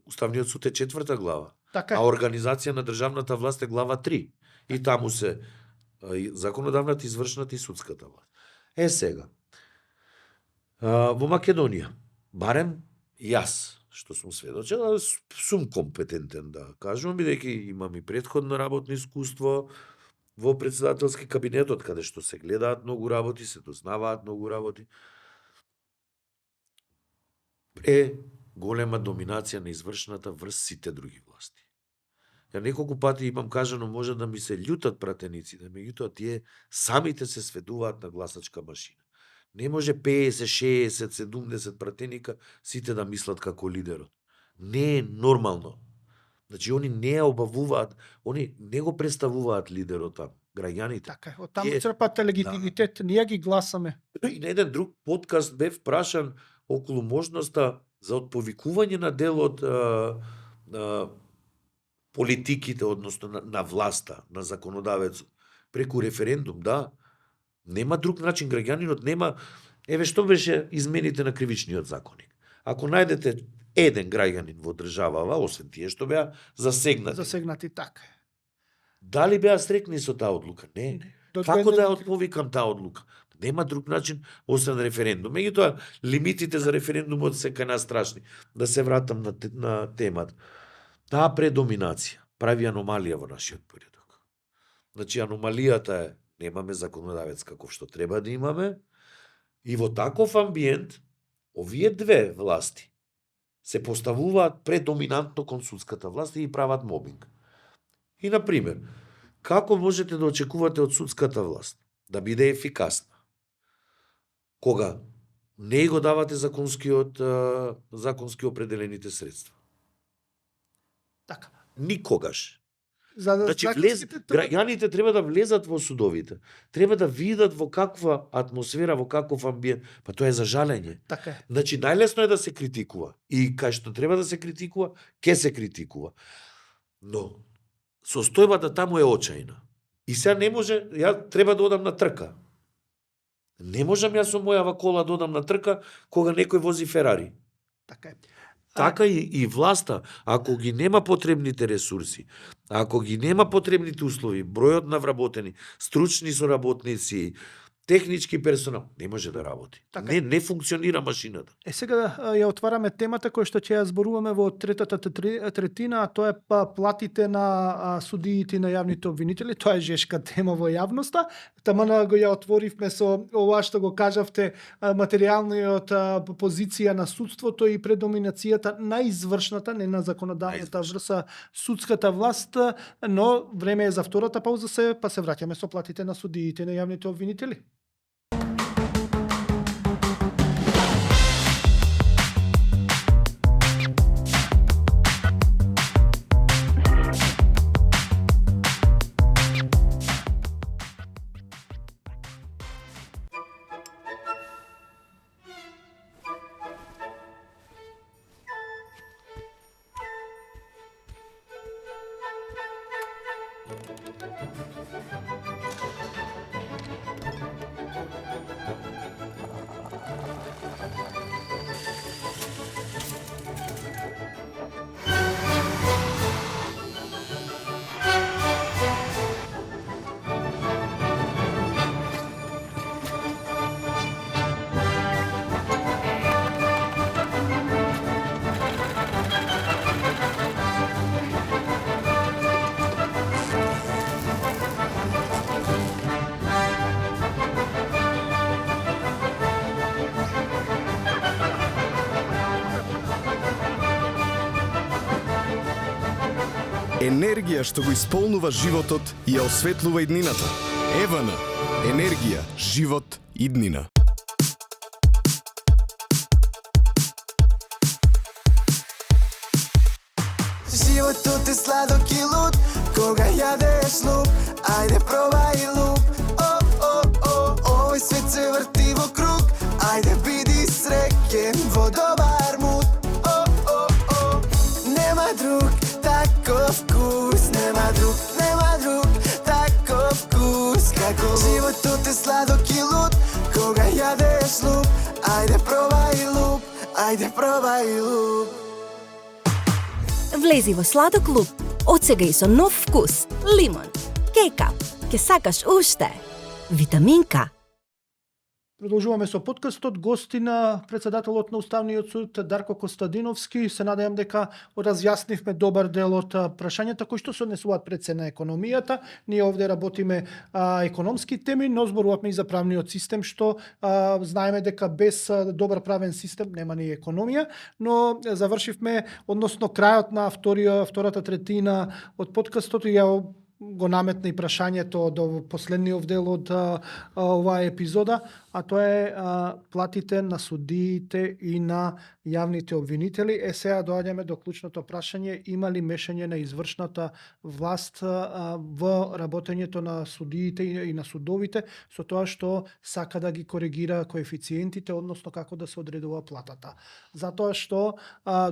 Уставниот суд е 4 глава, Така е. а организација на државната власт е глава 3. И таму се и законодавната, извршната и судската власт. Сега, во Македонија, барем јас, што сум сведочен, сум компетентен да кажувам, бидејќи имам и претходно работно искуство во председателски кабинетот, каде што се гледаат многу работи, се дознаваат многу работи. Е голема доминација на извршната врз сите други власти. Ја неколку пати имам кажано, може да ми се љутат пратениците, меѓутоа тие самите се сведуваат на гласачка машина. Не може 50, 60, 70 пратеника сите да мислат како лидерот. Не е нормално. Значи, они не ја обавуваат, они не го представуваат лидерот там, граѓаните. Така е. Од таму Тие- црпате легитимитет, ние ги гласаме. И на еден друг подкаст бев прашан околу можноста за отповикување на дел од политиките, односно на власта, на законодавецот, преку референдум, да. Нема друг начин, граѓанинот нема... Еве што беше измените на кривичниот законник. Ако најдете еден граѓанин во државава, освен тие што беа засегнати, Засегнати така е. дали беа срекни со таа одлука? Не. До Како да ја 2000 отповикам таа одлука? Нема друг начин освен референдум. Меѓутоа, лимитите за референдумот се кај нас страшни. Да се вратам на темата. Таа предоминација прави аномалија во нашиот поредок. Значи, аномалијата е немаме законодавец каков што треба да имаме и во таков амбиент овие две власти се поставуваат предоминантно кон судската власт и прават мобинг. И, например, како можете да очекувате од судската власт да биде ефикасна кога не го давате законски определените средства? Така. Никогаш. За да Значи, законските граѓаните треба да влезат во судовите. Треба да видат во каква атмосфера, во каков амбиент. Па тоа е за жалење. Така е. Значи, најлесно е да се критикува. И кај што треба да се критикува, ќе се критикува. Но, состојбата таму е очајна. И сега не може, ја треба да одам на трка. Не можам јас со мојава кола да одам на трка кога некој вози Ферари. Така е. Така и власта, ако ги нема потребните ресурси, ако ги нема потребните услови, бројот на вработени, стручни соработници, технички персонал, не може да работи. Така. Не функционира машината. Сега ја отвараме темата која што ќе ја зборуваме во третата третина, а тоа е платите на судиите и на јавните обвинители. Тоа е жешка тема во јавноста. Тамана го ја отворивме со ова што го кажавте, материјалниот позиција на судството и предоминацијата на извршната, не на законодавната врз судската власт, но време е за втората пауза, па се враќаме со платите на судиите и на јавните обвинители. Енергија што го исполнува животот и ја осветлува иднината. Евана. Енергија, живот, иднина. Животот е сладок и луд, кога јадеш луп, ајде пробај луп. Овој свет се врти во круг, ајде биди среќен во добар муд. Нема друг таков вкус, нема друг таков вкус како животот е сладок и луд, кога јадеш луп, ајде пробај луп, ајде пробај луп. Влези во Сладо клуб. Од сега и со нов вкус. Лимон. Кека. Ке сакаш уште. Витаминка. Продолжуваме со подкастот. Гости на председателот на Уставниот суд Дарко Костадиновски. Се надевам дека разјаснивме добар дел од прашањата кои што се однесуваат пред се на економијата. Ние овде работиме економски теми, но зборувавме и за правниот систем, што знаеме дека без добар правен систем нема ни економија, но завршивме, односно крајот на втората третина од подкастот и ја го наметна и прашањето до последниот дел од оваа епизода, а тоа е платите на судиите и на јавните обвинители. Сега доаѓаме до клучното прашање: има ли мешање на извршната власт во работењето на судиите и на судовите со тоа што сака да ги коригира коефициентите, односно како да се одредува платата. Затоа што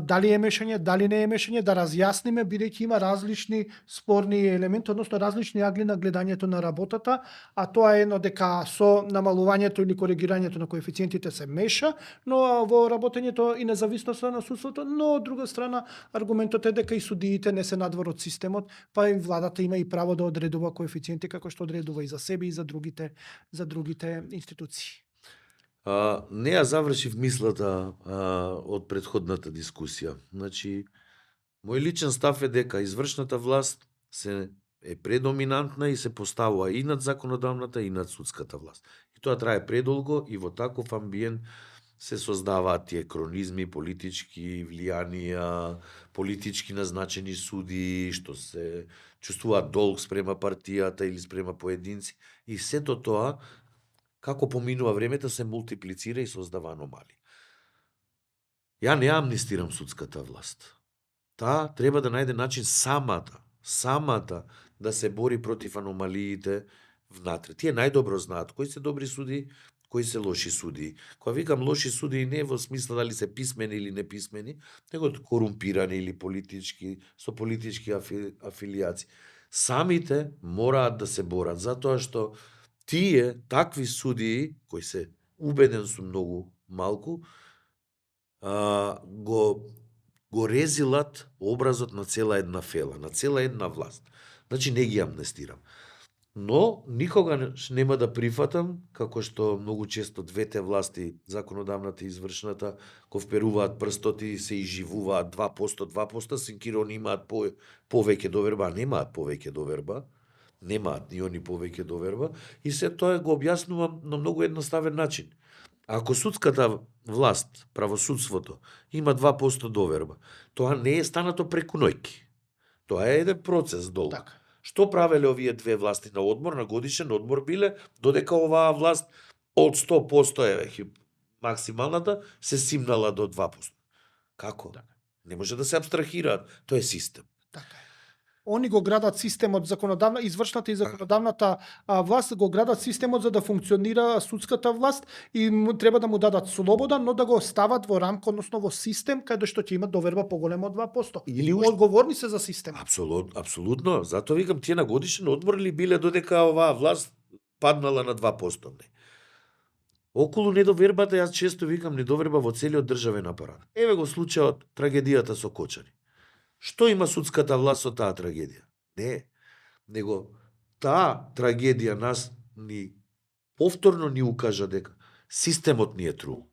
дали е мешање, дали не е мешање, да разјасниме, бидејќи има различни спорни елементи, односно различни агли на гледањето на работата, а тоа е едно дека со намалувањето или коригирањето на коефициентите се меша, но во работењето и независноста на судството, но од друга страна аргументот е дека и судиите не се надвор од системот, па и владата има и право да одредува коефициенти како што одредува и за себе и за другите институции. Не ја завршив мислата од претходната дискусија. Значи, мој личен став е дека извршната власт е предоминантна и се поставува и над законодавната и над судската власт. И тоа трае предолго и во таков амбиент се создаваат тие кронизми, политички влијанија, политички назначени суди, што се чувствуваат долг спрема партијата или спрема поединци. И сето тоа, како поминува времето, се мултиплицира и создава аномалии. Ја не амнистирам судската власт. Таа треба да најде начин самата да се бори против аномалиите внатре. Тие најдобро знаат кои се добри суди, кои се лоши суди. Кога викам лоши суди, не во смисла дали се писмени или неписмени, него корумпирани или политички, со политички афилијаци. Самите мораат да се борат, затоа што тие такви судии, кои се убеден сум многу малку, го резилат образот на цела една фела, на цела една власт. Значи не ги амнестирам. Но никогаш нема да прифатам, како што многу често двете власти, законодавната и извршната, го вперуваат прстот и се изживуваат 2%, синкира они имаат повеќе доверба, немаат повеќе доверба, немаат ни они повеќе доверба, и се тоа го објаснувам на многу едноставен начин. Ако судската власт, правосудството, има 2% доверба, тоа не е станато преку ноќ. Тоа е еден процес долг. Така. Што правеле овие две власти на одмор, на годишен одмор биле, додека оваа власт од 100% е максималната, се симнала до 2%. Како? Така. Не може да се абстрахираат. Тоа е систем. Така е. Они го градат системот, извршната и законодавната власт го градат системот за да функционира судската власт и треба да му дадат слобода, но да го стават во рамка, односно во систем каде што ќе има доверба поголема од 2%. Или одговорни се за систем. Апсолутно. Затоа викам, тие на годишен одмор ли биле додека оваа власт паднала на 2%. Не. Околу недовербата, јас често викам недоверба во целиот државен апарат. Еве го случајот, трагедијата со Кочани. Што има судската власт со таа трагедија? Не. Него таа трагедија нас повторно ни укажа дека системот ни е трул.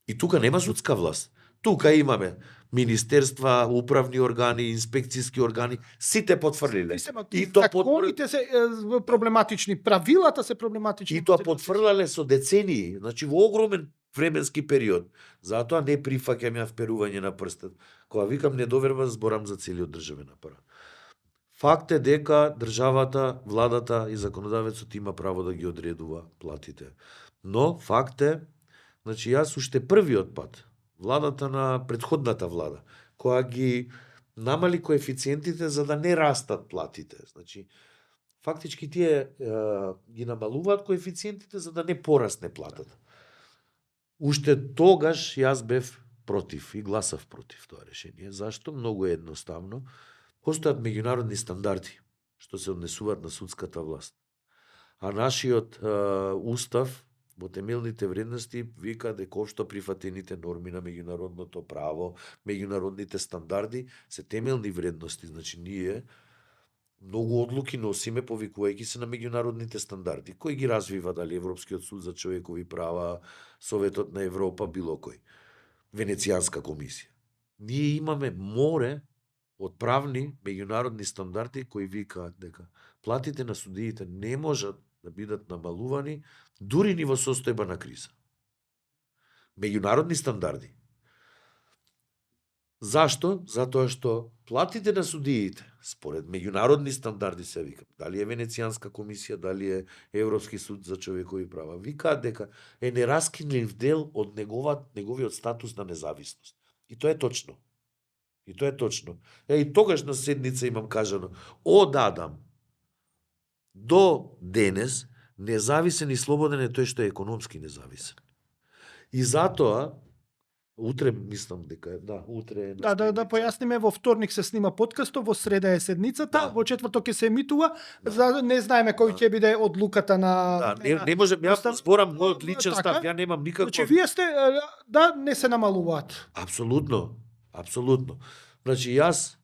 И тука нема судска власт. Тука имаме министерства, управни органи, инспекцијски органи, сите потврлиле. И законите се проблематични, правилата се проблематични. И тоа потврлале со децении, значи во огромен временски период. Затоа не прифаќам ја вперување на прстот. Кога викам недоверба, зборам за целиот државен апарат. Факт е дека државата, владата и законодавецот има право да ги одредува платите. Но факт е, значи јас уште првиот пат, владата на предходната влада, која ги намали коефициентите за да не растат платите. Значи, фактички тие ги намалуваат коефициентите за да не порасне платата. Уште тогаш јас бев против и гласав против тоа решение. Зашто? Многу е едноставно. Постојат меѓународни стандарди што се однесуваат на судската власт. А нашиот устав во темелните вредности вика дека општо прифатените норми на меѓународното право, меѓународните стандарди се темелни вредности. Значи ние многу одлуки носиме повикувајќи се на меѓународните стандарди. Кој ги развива, дали Европскиот суд за човекови права, Советот на Европа, било кој. Венецијанска комисија. Ние имаме море од правни меѓународни стандарди кои викаат дека платите на судиите не можат да бидат намалувани дури ни во состојба на криза. Меѓународни стандарди. Зашто? Затоа што платите на судиите, според меѓународни стандарди се вика, дали е Венецијанска комисија, дали е Европски суд за човекови права, викаат дека е нераскинлив дел од неговиот статус на независност. И тоа е точно. И тоа е точно. И тогаш на седница имам кажано, од Адам до денес независен и слободен е тој што е економски независен. И затоа утре мислам дека утре е Да појасниме, во вторник се снима подкастот, во среда е седницата, во четврток ќе се емитува, за не знаеме кој ќе биде одлуката на не можем, јас зборам мојот личен така. став, ја немам никакво. Значи вие сте не се намалуваат. Апсолутно. Значи јас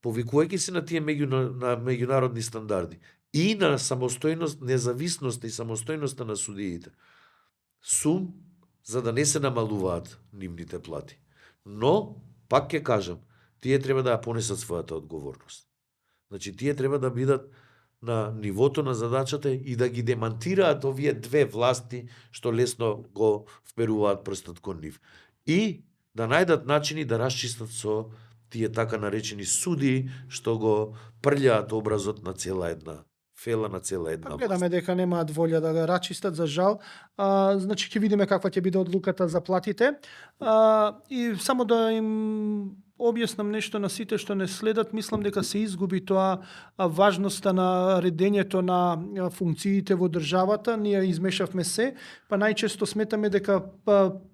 повикувајќи се на тие меѓународни стандарди и на самостојност, независноста и самостојноста на судиите, сум за да не се намалуваат нивните плати. Но, пак ќе кажам, тие треба да ја понесат својата одговорност. Значи, тие треба да бидат на нивото на задачата и да ги демантираат овие две власти што лесно го вперуваат прстот кон нив. И да најдат начини да расчистат со тие така наречени суди што го прљаат образот на цела една фела, на цела една власт. Гледаме дека немаат волја да го рачистат, за жал. Значи ќе видиме каква ќе биде одлуката за платите. И само да им објаснам нешто на сите што не следат, мислам дека се изгуби тоа важноста на редењето на функциите во државата. Ние измешавме се, па најчесто сметаме дека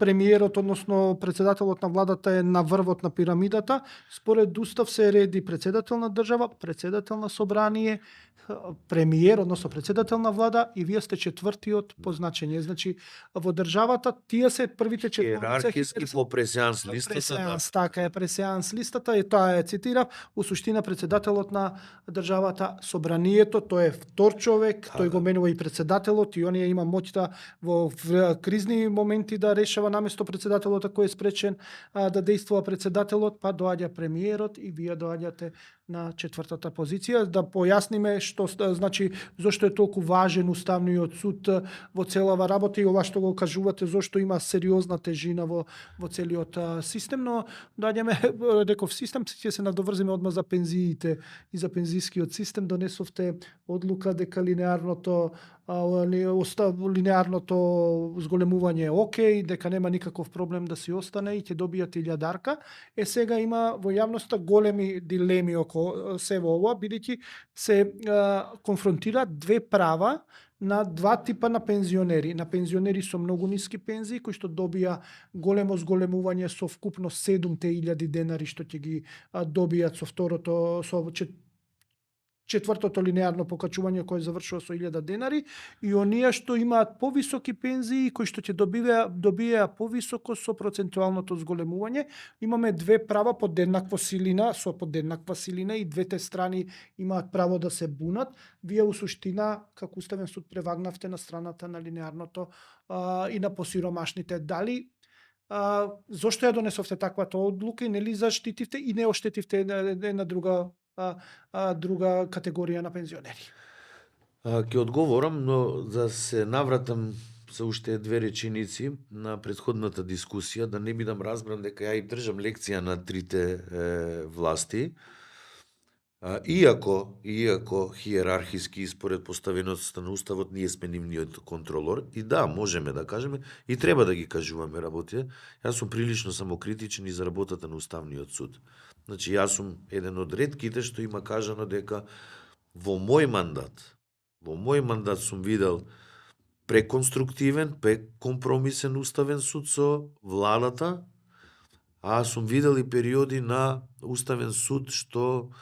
премиерот, односно председателот на владата е на врвот на пирамидата. Според устав се реди председател на држава, председател на собрание, премиер, односно председател на влада, и вие сте четвртиот по значење. Значи, во државата тие се првите четворица. Иерархиски по пресеанс листата. Пресеанс, така е, пресеанс листата, и тоа е цитирав, у суштина председателот на државата, собранието, тој е втор човек, тој го менува и председателот, и оние има моќта во кризни моменти да решава наместо председателот кој е спречен да действува председателот, па доаѓа премиерот и вие доаѓате на четвртата позиција. Да појасниме што значи зошто е толку важен уставниот суд во целава работа и ова што го кажувате, зошто има сериозна тежина во целиот систем, но доаѓаме реков систем, ќе се надоврзиме одма за пензиите и за пензискиот систем. Донесовте одлука дека линеарното зголемување е окей, дека нема никаков проблем да си остане и ќе добијат илјадарка. Сега има во јавноста големи дилеми околу се во ова, бидејќи се конфронтираат две права на два типа на пензионери. На пензионери со многу ниски пензии, кои што добија големо зголемување со вкупно 7.000 денари, што ќе ги добијат со второто, со четвртото линеарно покачување кој завршува со 1000 денари, и оние што имаат повисоки пензии кои што ќе добија повисоко со процентуалното зголемување. Имаме две права под еднаква силина, и двете страни имаат право да се бунат. Вие у суштина како уставен суд превагнавте на страната на линеарното и на посиромашните. Дали зошто ја донесовте таквата одлука и нели заштитивте и не оштетивте една друга категорија на пензионери? Ќе одговорам, но да се навратам со уште две реченици на претходната дискусија, да не бидам разбран дека ја и држам лекција на трите власти. Иако хиерархиски според поставеността на уставот ние сме нивниот контролор, и да, можеме да кажеме и треба да ги кажуваме работите. Јас сум прилично самокритичен и за работата на уставниот суд. Значи, јас сум еден од ретките што има кажано дека во мој мандат сум видел преконструктивен, прекомпромисен уставен суд со владата, а сум видел и периоди на уставен суд што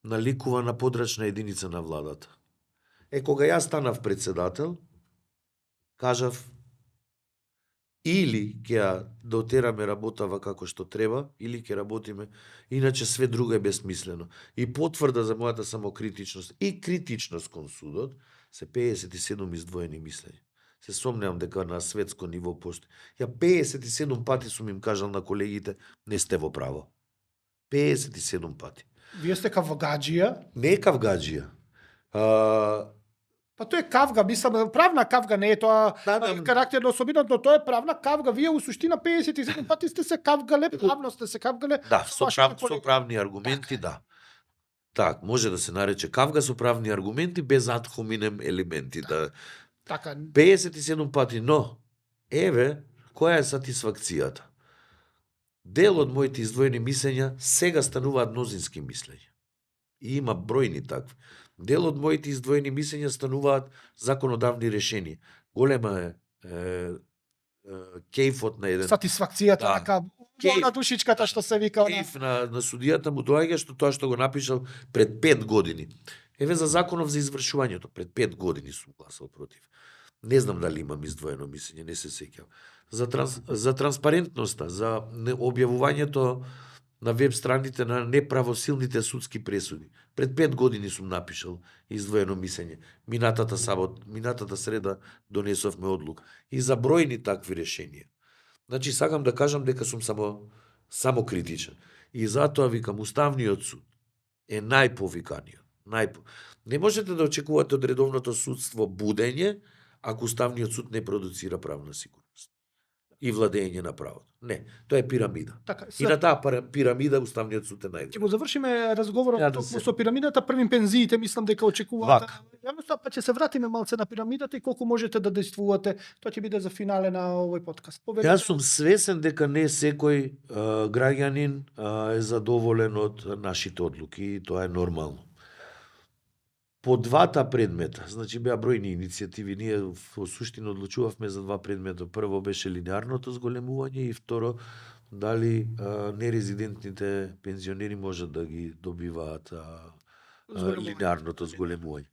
наликува на подрачна единица на владата. Кога јас станав председател, кажав или ќе ја дотераме работава како што треба, или ќе работиме, иначе све друго е бесмислено. И потврда за мојата самокритичност и критичност кон судот се 57 издвоени мислења. Се сомневам дека на светско ниво постои. Ја 57 пати сум им кажал на колегите, не сте во право. 57 пати. Вие сте кавгаджија. Не е кавгаджија. Па тоа е кавга, мислам, правна кавга, не е тоа Да. карактерна особина, но тоа е правна кавга. Вие у суштина 57 пати сте се кавгале, правно сте се кавгале. Да, со вашите колеги. правни аргументи, да. Так, може да се нарече кавга со правни аргументи без ad hominem елементи. Да. Така, 57 пати, но еве која е сатисфакцијата. Дел од моите издвоени мислења сега стануваат мнозински мислења. И има бројни такви. Дел од моите издвоени мислења стануваат законодавни решенија. Голема е кејфот на еден сатисфакцијата, Да. така, Кејф. на душичката што се вика. кејф на судијата му доаѓа што тоа што го напишал пред 5 години. Еве за законов за извршувањето, пред 5 години сум гласал против. Не знам дали имам издвоено мислење, не се сеќавам. За транспарентноста, за објавувањето на веб страните на неправосилните судски пресуди. Пред 5 години сум напишал издвоено мислење. Минатата среда донесовме одлука. И за бројни такви решенија. Значи, сакам да кажам дека сум само критичен. И затоа викам, Уставниот суд е најповиканиот. Не можете да очекувате од редовното судство будење, ако Уставниот суд не продуцира правна сигурност и владење на правото. Не, тоа е пирамида. Така, И на таа пирамида Уставниот суд е ќе најголем. го завршиме разговорот Ја да токму се- со пирамидата, првим пензиите, мислам дека очекуваат. Вака. Јавноста, па ќе се вратиме малце на пирамидата и колку можете да действувате. Тоа ќе биде за финале на овој подкаст. Јас сум свесен дека не секој граѓанин е задоволен од нашите одлуки и тоа е нормално. По двата предмета, значи беа бројни иницијативи, ние во суштина одлучувавме за два предмета. Прво беше линеарното зголемување и второ дали нерезидентните пензионери можат да ги добиваат Зголемување. линеарното зголемување.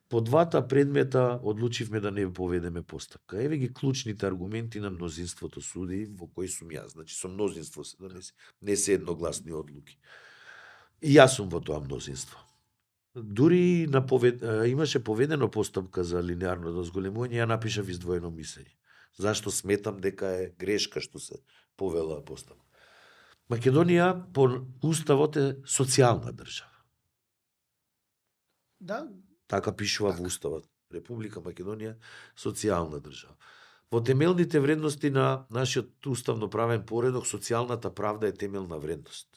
По двата предмета одлучивме да не поведеме постапка. Еве ги клучните аргументи на мнозинството суди во кои сум јас. Значи со мнозинство се донесе, не се едногласни одлуки. И јас сум во тоа мнозинство. Дури имаше поведено постапка за линеарното зголемување, ја напишав издвоено мислење. Зашто сметам дека е грешка што се повела постапка. Македонија по уставот е социјална држава. Да, Така пишува во уставот. Република Македонија социјална држава. Во темелните вредности на нашиот уставно правен поредок, социјалната правда е темелна вредност.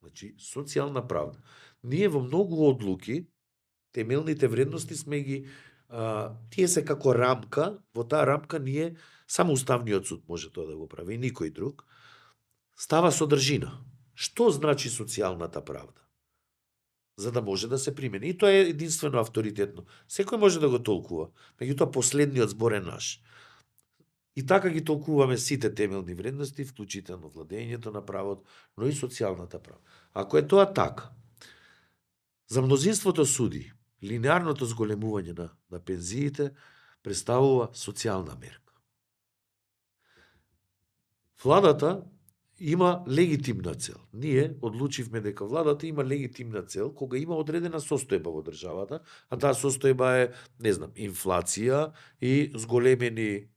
Значи, социјална правда. Ние во многу одлуки, темелните вредности сме ги, тие се како рамка, во таа рамка ние, само Уставниот суд може тоа да го прави, и никој друг, става содржина. Што значи социјалната правда? За да може да се примени. И тоа е единствено авторитетно. Секој може да го толкува, меѓутоа последниот збор е наш. И така ги толкуваме сите темелни вредности, вклучително владењето на правот, но и социјалната правда. Ако е тоа така, за мнозинството суди, линеарното зголемување на пензиите представува социјална мерка. Владата има легитимна цел. Ние одлучивме дека владата има легитимна цел кога има одредена состојба во државата, а таа состојба е, не знам, инфлација и зголемени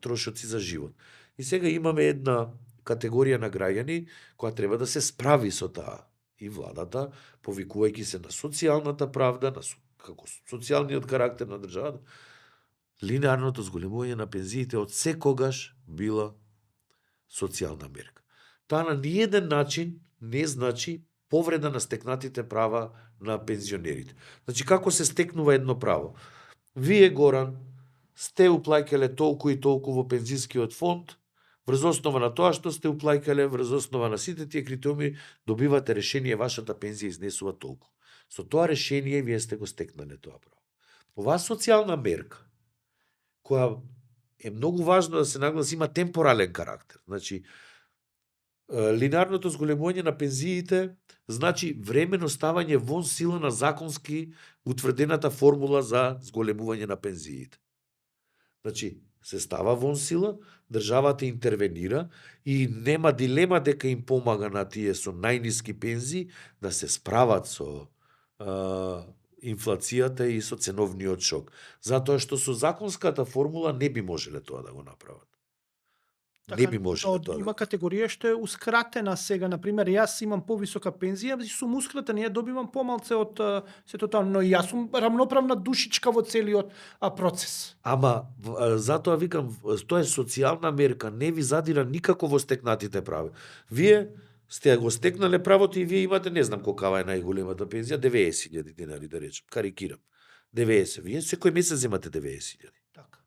трошоци за живот. И сега имаме една категорија на граѓани која треба да се справи со таа. И владата, повикувајќи се на социјалната правда, на како социјалниот карактер на државата, линеарното зголемување на пензиите од секогаш била социјална мерка. Таа на ниеден начин не значи повреда на стекнатите права на пензионерите. Значи, како се стекнува едно право? Вие, Горан, сте уплаќале толку и толку во пензискиот фонд, врз основа на тоа што сте уплаќале, врз основа на сите тие критериуми, добивате решение, вашата пензија изнесува толку. Со тоа решение вие сте го стекнале тоа право. Оваа социјална мерка, која е многу важно да се нагласи, има темпорален карактер. Значи, линеарното зголемување на пензиите значи времено ставање вон сила на законски утврдената формула за зголемување на пензиите. Значи, се става вон сила, државата интервенира и нема дилема дека им помага на тие со најниски пензии да се справат со инфлацијата и со ценовниот шок. Затоа што со законската формула не би можеле тоа да го направат. Не би можеле тоа. Има категорија што е ускратена сега, на пример, јас имам повисока пензија и сум ускратен, ја добивам помалце од сето тоа, но јас сум рамноправна душичка во целиот процес. Ама затоа викам, тоа е социјална мерка, не ви задира никако во стекнатите прави. Вие сте го стекнале правото и вие имате, не знам колкава е најголемата пензија, 90.000 денари, да речем, карикирам. 90. Вие секој месец имате 90.000. Така.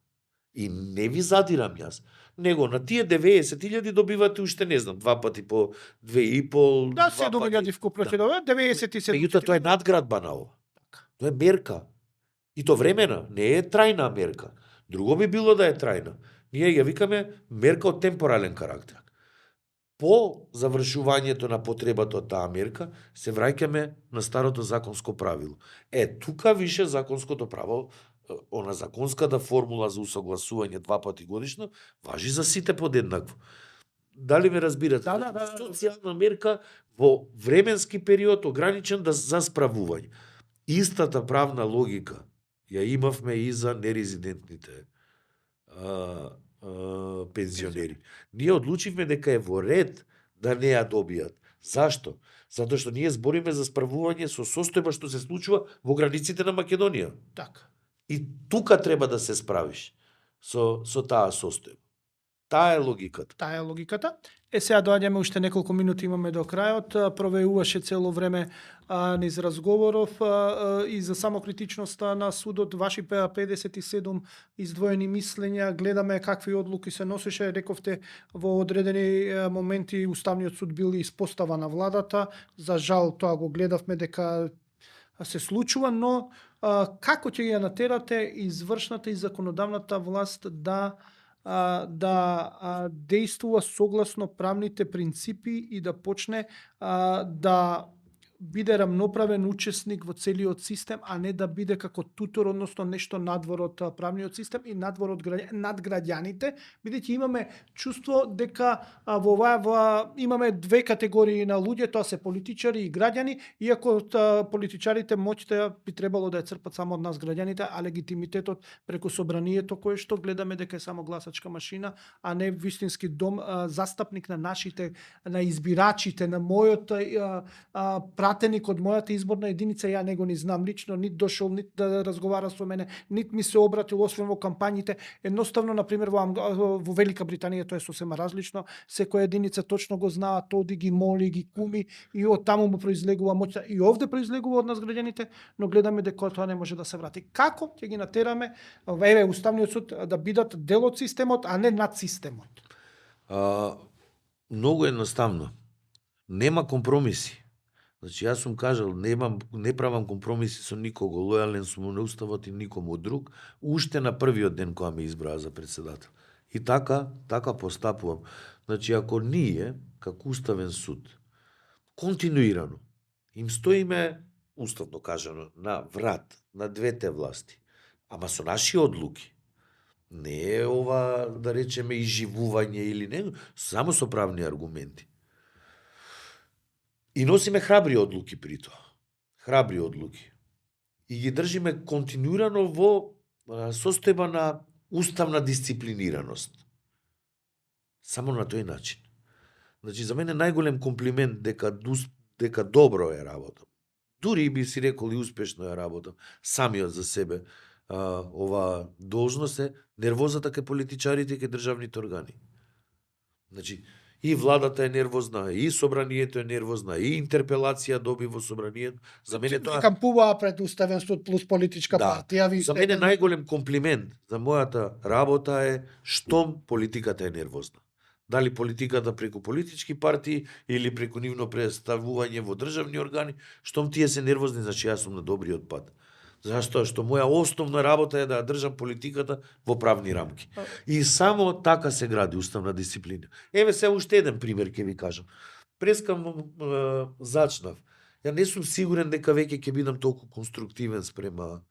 И не ви задирам јас. Него на тие 90.000 добивате уште, не знам, 2 пати по 2,5. Да, 7.000 вкупно ќе добива, 97. Меѓутоа тоа е надградба на ова. Тоа е мерка. И то времена, не е трајна мерка. Друго би било да е трајна. Ние ја викаме мерка од темпорален карактер. По завршувањето на потребата од таа мерка, се враќаме на старото законско правило. Тука више законското право, она законската формула за усогласување 2 пати годишно, важи за сите подеднакво. Дали ме разбирате? Да. Социјална мерка во временски период ограничен за справување. Истата правна логика ја имавме и за нерезидентните пензионери. Ние одлучивме дека е во ред да не ја добијат. Зашто? Затоа што ние збориме за справување со состојба што се случува во границите на Македонија. Така. И тука треба да се справиш со таа состојба. Таа е логиката. Таа е логиката. Сега доаѓаме, уште неколку минути имаме до крајот. Провеуваше цело време низ разговоров и за самокритичноста на судот, ваши 57 издвоени мислења, гледаме какви одлуки се носеше, рековте во одредени моменти Уставниот суд бил испостава на владата. За жал тоа го гледавме дека се случува, но како ќе ја натерате извршната и законодавната власт да действува согласно правните принципи и да почне да биде рамноправен учесник во целиот систем, а не да биде како тутор, односно нешто надвор од правниот систем и надвор од над граѓаните, бидејќи имаме чувство дека во оваа имаме две категории на луѓе, тоа се политичари и граѓани, иако политичарите моќта би требало да ја црпат само од нас граѓаните, а легитимитетот преку собранието кое што гледаме дека е само гласачка машина, а не вистински дом, застапник на нашите, на избирачите, на мојот пратеник од мојата изборна единица, ја него ни знам лично, нит дошол, нит да разговара со мене, нит ми се обратил, освен во кампањите. Едноставно, например, во Велика Британија тоа е сосема различно. Секоја единица точно го знаат, оди ги моли, ги куми и од таму му произлегува моќта. И овде произлегува од нас граѓаните, но гледаме дека тоа не може да се врати. Како ќе ги натераме Уставниот суд да бидат дел од системот, а не над системот? Многу едноставно. Нема компромиси. Значи, јас сум кажал, не правам компромиси со никого, лојален сум на Уставот и никому друг, уште на првиот ден кога ме избраа за председател. И така постапувам. Значи, ако ние, како Уставен суд, континуирано, им стоиме, уставно кажано, на врат на двете власти, ама со наши одлуки, не е ова, да речеме, изживување или не, само со правни аргументи. И носиме храбри одлуки при тоа. Храбри одлуки. И ги држиме континуирано во состојба на уставна дисциплинираност. Само на тој начин. Значи, за мене најголем комплимент дека добро е работам. Дури би си рекол и успешно е работам. Самиот за себе ова должност е нервозата кај политичарите и кај државните органи. Значи, и владата е нервозна, и собранието е нервозна, и интерпелација доби во собранието. За мене тоа кампуваа пред Уставен суд плюс политичка партија. За мене најголем комплимент за мојата работа е штом политиката е нервозна. Дали политиката преку политички партии или преку нивно представување во државни органи, штом тие се нервозни, значи јас сум на добриот пат. Зашто? Што моја основна работа е да ја држам политиката во правни рамки. И само така се гради уставна дисциплина. Еве се уште еден пример ќе ви кажам. Прескам зачнав. Ја не сум сигурен дека веќе ќе бидам толку конструктивен спрема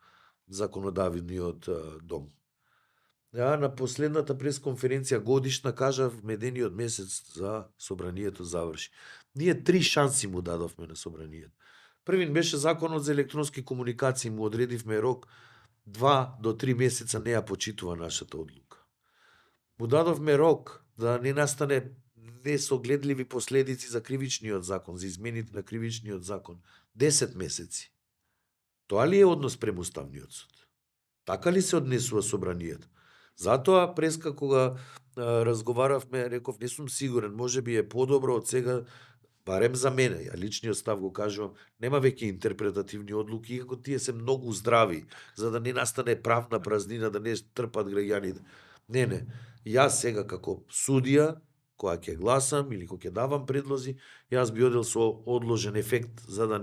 законодавниот дом. Ја на последната пресконференција годишна кажав медениот месец за собранието заврши. Ние 3 шанси му дадовме на собранието. Првин беше законот за електронски комуникации, му одредивме рок 2 до 3 месеца не ја почитува нашата одлука. Му дадовме рок да не настане несогледливи последици за кривичниот закон, за измените на кривичниот закон. 10 месеци. Тоа ли е однос према Уставниот суд? Така ли се однесува собранието? Затоа преска кога разговаравме, реков не сум сигурен, може би е подобро од сега, барем за мене, ја личниот став го кажувам, нема веќе интерпретативни одлуки, иако тие се многу здрави, за да не настане правна празнина, да не трпат граѓаните. Не, јас сега како судија, која ќе гласам или кога ќе давам предлози, јас би одел со одложен ефект, за да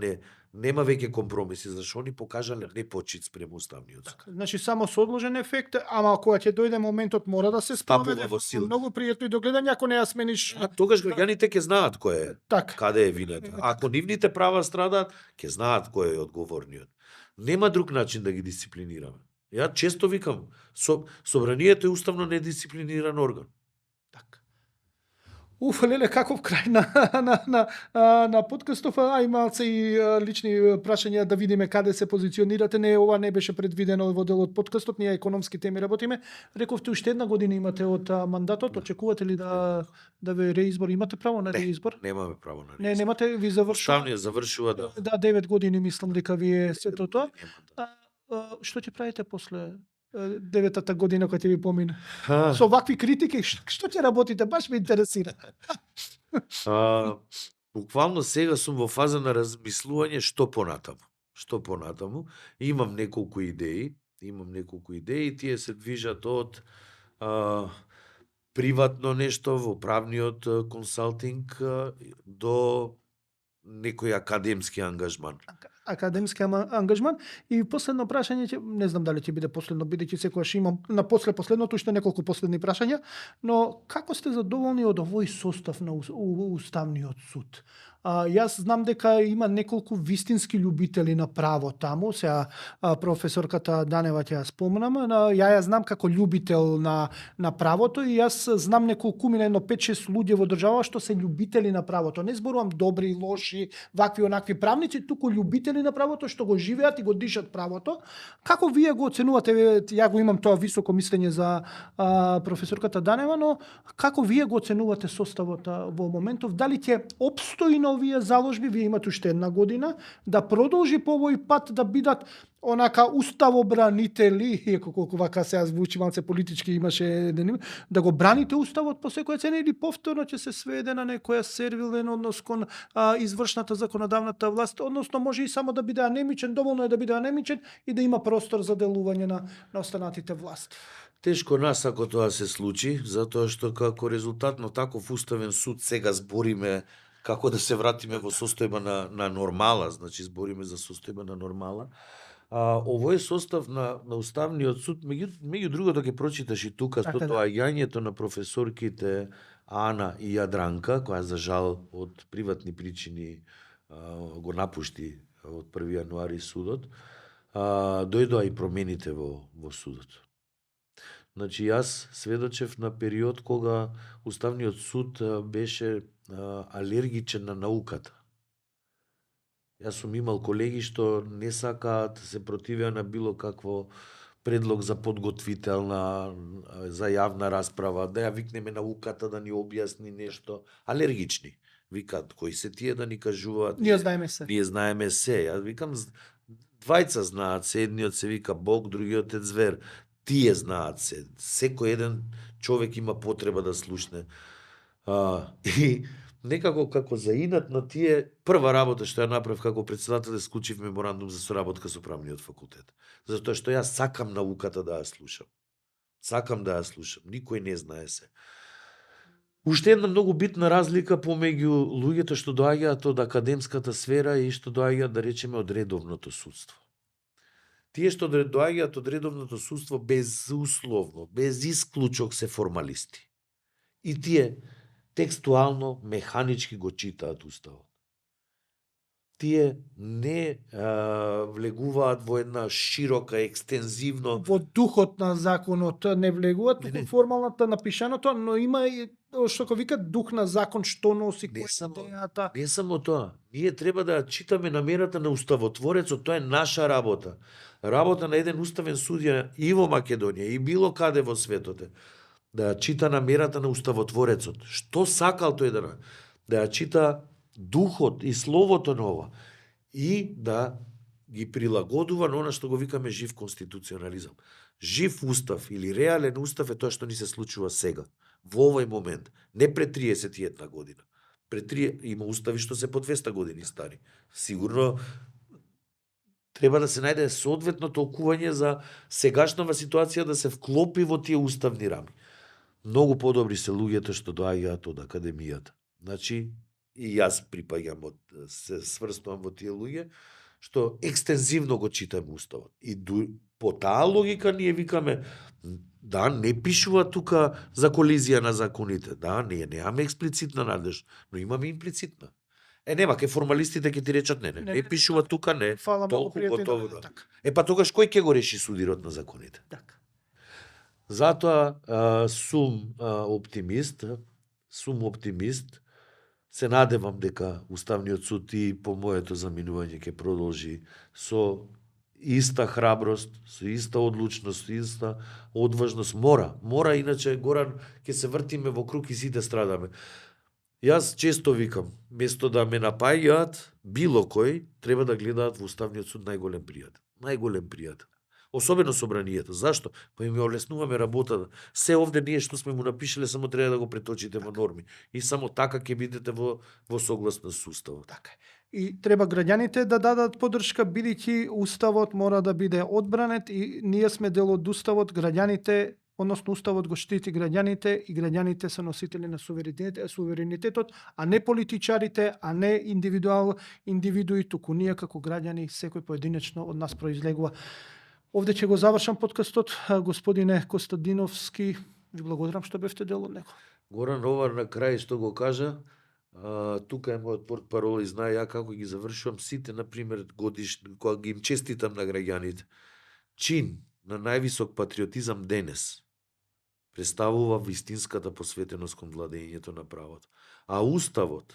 нема веќе компромиси, зашто они покажале непочит спрема Уставниот суд. Значи само со одложен ефект, ама кога ќе дојде моментот мора да се Стапува спроведе. во сила. Многу пријатно и до гледање ако не ја смениш. Тогаш граѓаните ќе знаат кој е, Така. каде е вината. Ако нивните права страдаат, ќе знаат кој е одговорниот. Нема друг начин да ги дисциплинираме. Ја често викам, собранието е уставно недисциплиниран орган. Така. Леле, каков крај на подкастов, а и малце и лични прашања да видиме каде се позиционирате. Не, ова не беше предвидено во дел од подкастот, ние економски теми работиме. Рековте уште една година имате од мандатот, очекувате ли да ве реизбор? Имате право на реизбор? Немаме право на Не, реизбор. немате, ви завршува. Уставниот завршува да. Да, 9 години мислам дека ви е сето тоа. Нема да. Што ќе правите после 9-та година која ќе ви помине? Ха, Со вакви критики, што ќе работите? Баш ме интересира. Буквално сега сум во фаза на размислување што понатаму. Што понатаму. Имам неколку идеи, тие се движат од приватно нешто во правниот консалтинг до некој академски ангажман. Академски ангажман. И последно прашање, не знам дали ќе биде последно, бидејќи секогаш имам на последното уште неколку последни прашања, но како сте задоволни од овој состав на Уставниот суд? Јас знам дека има неколку вистински љубители на право таму, сега професорката Данева ќе ја спомнам, ја знам како љубител на правото и јас знам неколкумина, едно 5-6 луѓе во држава што се љубители на правото. Не зборувам добри, лоши, вакви онакви правници, туку љубители на правото што го живеат и го дишат правото. Како вие го оценувате? Ја го имам тоа високо мислење за професорката Данева, но како вие го оценувате составот во моментов? Дали ќе опстои на овие заложби, вие имате уште една година, да продолжи по овој пат да бидат онака уставобранители, иако колку вака сега звучи малце политички, имаше да го браните уставот по секоја цена, или повторно ќе се сведе на некоја сервилен однос кон извршната законодавната власт, односно може и само да биде анемичен, доволно е да биде анемичен и да има простор за делување на останатите власти. Тешко нас ако тоа се случи, затоа што како резултат на таков уставен суд сега збориме како да се вратиме во состојба на нормала, значи збориме за состојба на нормала. Овој состав на Уставниот суд, меѓу другото ќе прочиташ и тука Така со да. доаѓањето на професорките Ана и Јадранка, која за жал од приватни причини го напушти од 1 јануари судот, дојдоа и промените во судот. Значи, јас сведочев на период кога Уставниот суд беше алергичен на науката. Јас сум имал колеги што не сакаат, се противеа на било какво предлог за подготвителна, за јавна расправа, да ја викнеме науката да ни објасни нешто. Алергични. Викаат, кои се тие да ни кажуваат? Ние знаеме се. Ние знаеме се. Јас викам, двајца знаат се, едниот се вика Бог, другиот е звер. Тие знаат се. Секој еден човек има потреба да слушне. И некако како за инат на тие, прва работа што ја направив како председател, склучив меморандум за соработка со правниот факултет. Затоа што јас сакам науката да ја слушам. Никој не знае се. Уште една многу битна разлика помеѓу луѓето што доаѓаат од академската сфера и што доаѓаат, да речеме, од редовното судство. Тие што доаѓаат од редовното судство безусловно, без исклучок се формалисти. И тие текстуално, механички го читаат уставот. тие не влегуваат во една широка, екстензивно Во духот на законот не влегува, туку Не. формалната напишаното, но има и што го викат дух на закон, што носи, Не која е само- идејата. Не само тоа. Ние треба да ја читаме намерата на уставотворецот, тоа е наша работа. Работа на еден уставен судија и во Македонија и било каде во светот е. Да ја чита намерата на уставотворецот. Што сакал тој да ја чита духот и словото на ова и да ги прилагодува на она што го викаме жив конституционализам. Жив устав или реален устав е тоа што ни се случува сега, во овој момент, не пред 31 година. Има устави што се по 200 години стари. Сигурно треба да се најде соодветно толкување за сегашнава ситуација да се вклопи во тие уставни рами. Многу подобри се луѓето што доаѓаат од академијата. Значи, и јас припаѓам се сврстувам во тие луѓе, што екстензивно го читаме уставот. И по таа логика ние викаме, да, не пишува тука за колизија на законите. Да, ние немаме експлицитна надеж, но имаме имплицитна. Нема, ке формалистите ќе ти речат не пишува тука, не. Фала многу толку пријатели готово. да Да. така. Па тогаш кој ќе го реши судирот на законите? Така. Затоа сум оптимист, се надевам дека Уставниот суд и по моето заминување ќе продолжи со иста храброст, со иста одлучност, со иста одважност. Мора, иначе Горан ќе се вртиме во круг и сите страдаме. Јас често викам, место да ме напаѓаат, било кој треба да гледаат во Уставниот суд најголем пријател. Најголем пријател. Особено собранието. Зашто? Па им ја олеснуваме работата. Се овде ние што сме му напишале, само треба да го преточите во норми. И само така ќе бидете во согласност со уставот. Така е. И треба граѓаните да дадат поддршка, бидејќи уставот мора да биде одбранет и ние сме дел од уставот, граѓаните, односно уставот го штити граѓаните и граѓаните се носители на суверенитетот, а не политичарите, а не индивидуи, туку ние како граѓани, секој поединечно од нас произлегува. Овде ќе го завршам подкастот, господине Костадиновски, ви благодарам што бевте дел од него. Горан Овар на крај што го кажа, тука е мојот портпарол и знае ја како ги завршувам сите, например, кога ги им честитам на граѓаните. Чин на највисок патриотизам денес представува вистинската посветеност кон владењето на правото. А уставот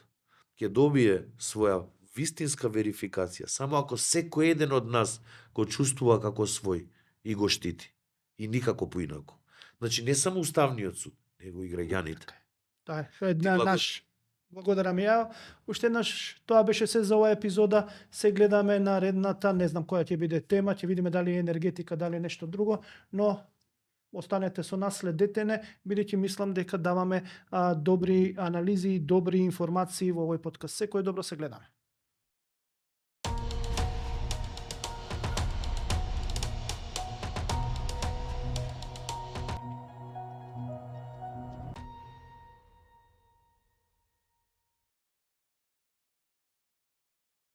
ќе добие своја вистинска верификација само ако секој еден од нас го чувствува како свој и го штити. И никако поинаку. Значи не само Уставниот суд, него и граѓаните. Тоа е наш. Благодарам ја. Уште еднаш, тоа беше се за оваа епизода. Се гледаме наредната, не знам која ќе биде тема, ќе видиме дали е енергетика, дали е нешто друго, но останете со нас, следете не, бидејќи мислам дека даваме добри анализи и добри информации во овој подкаст. Секој добро, се гледаме.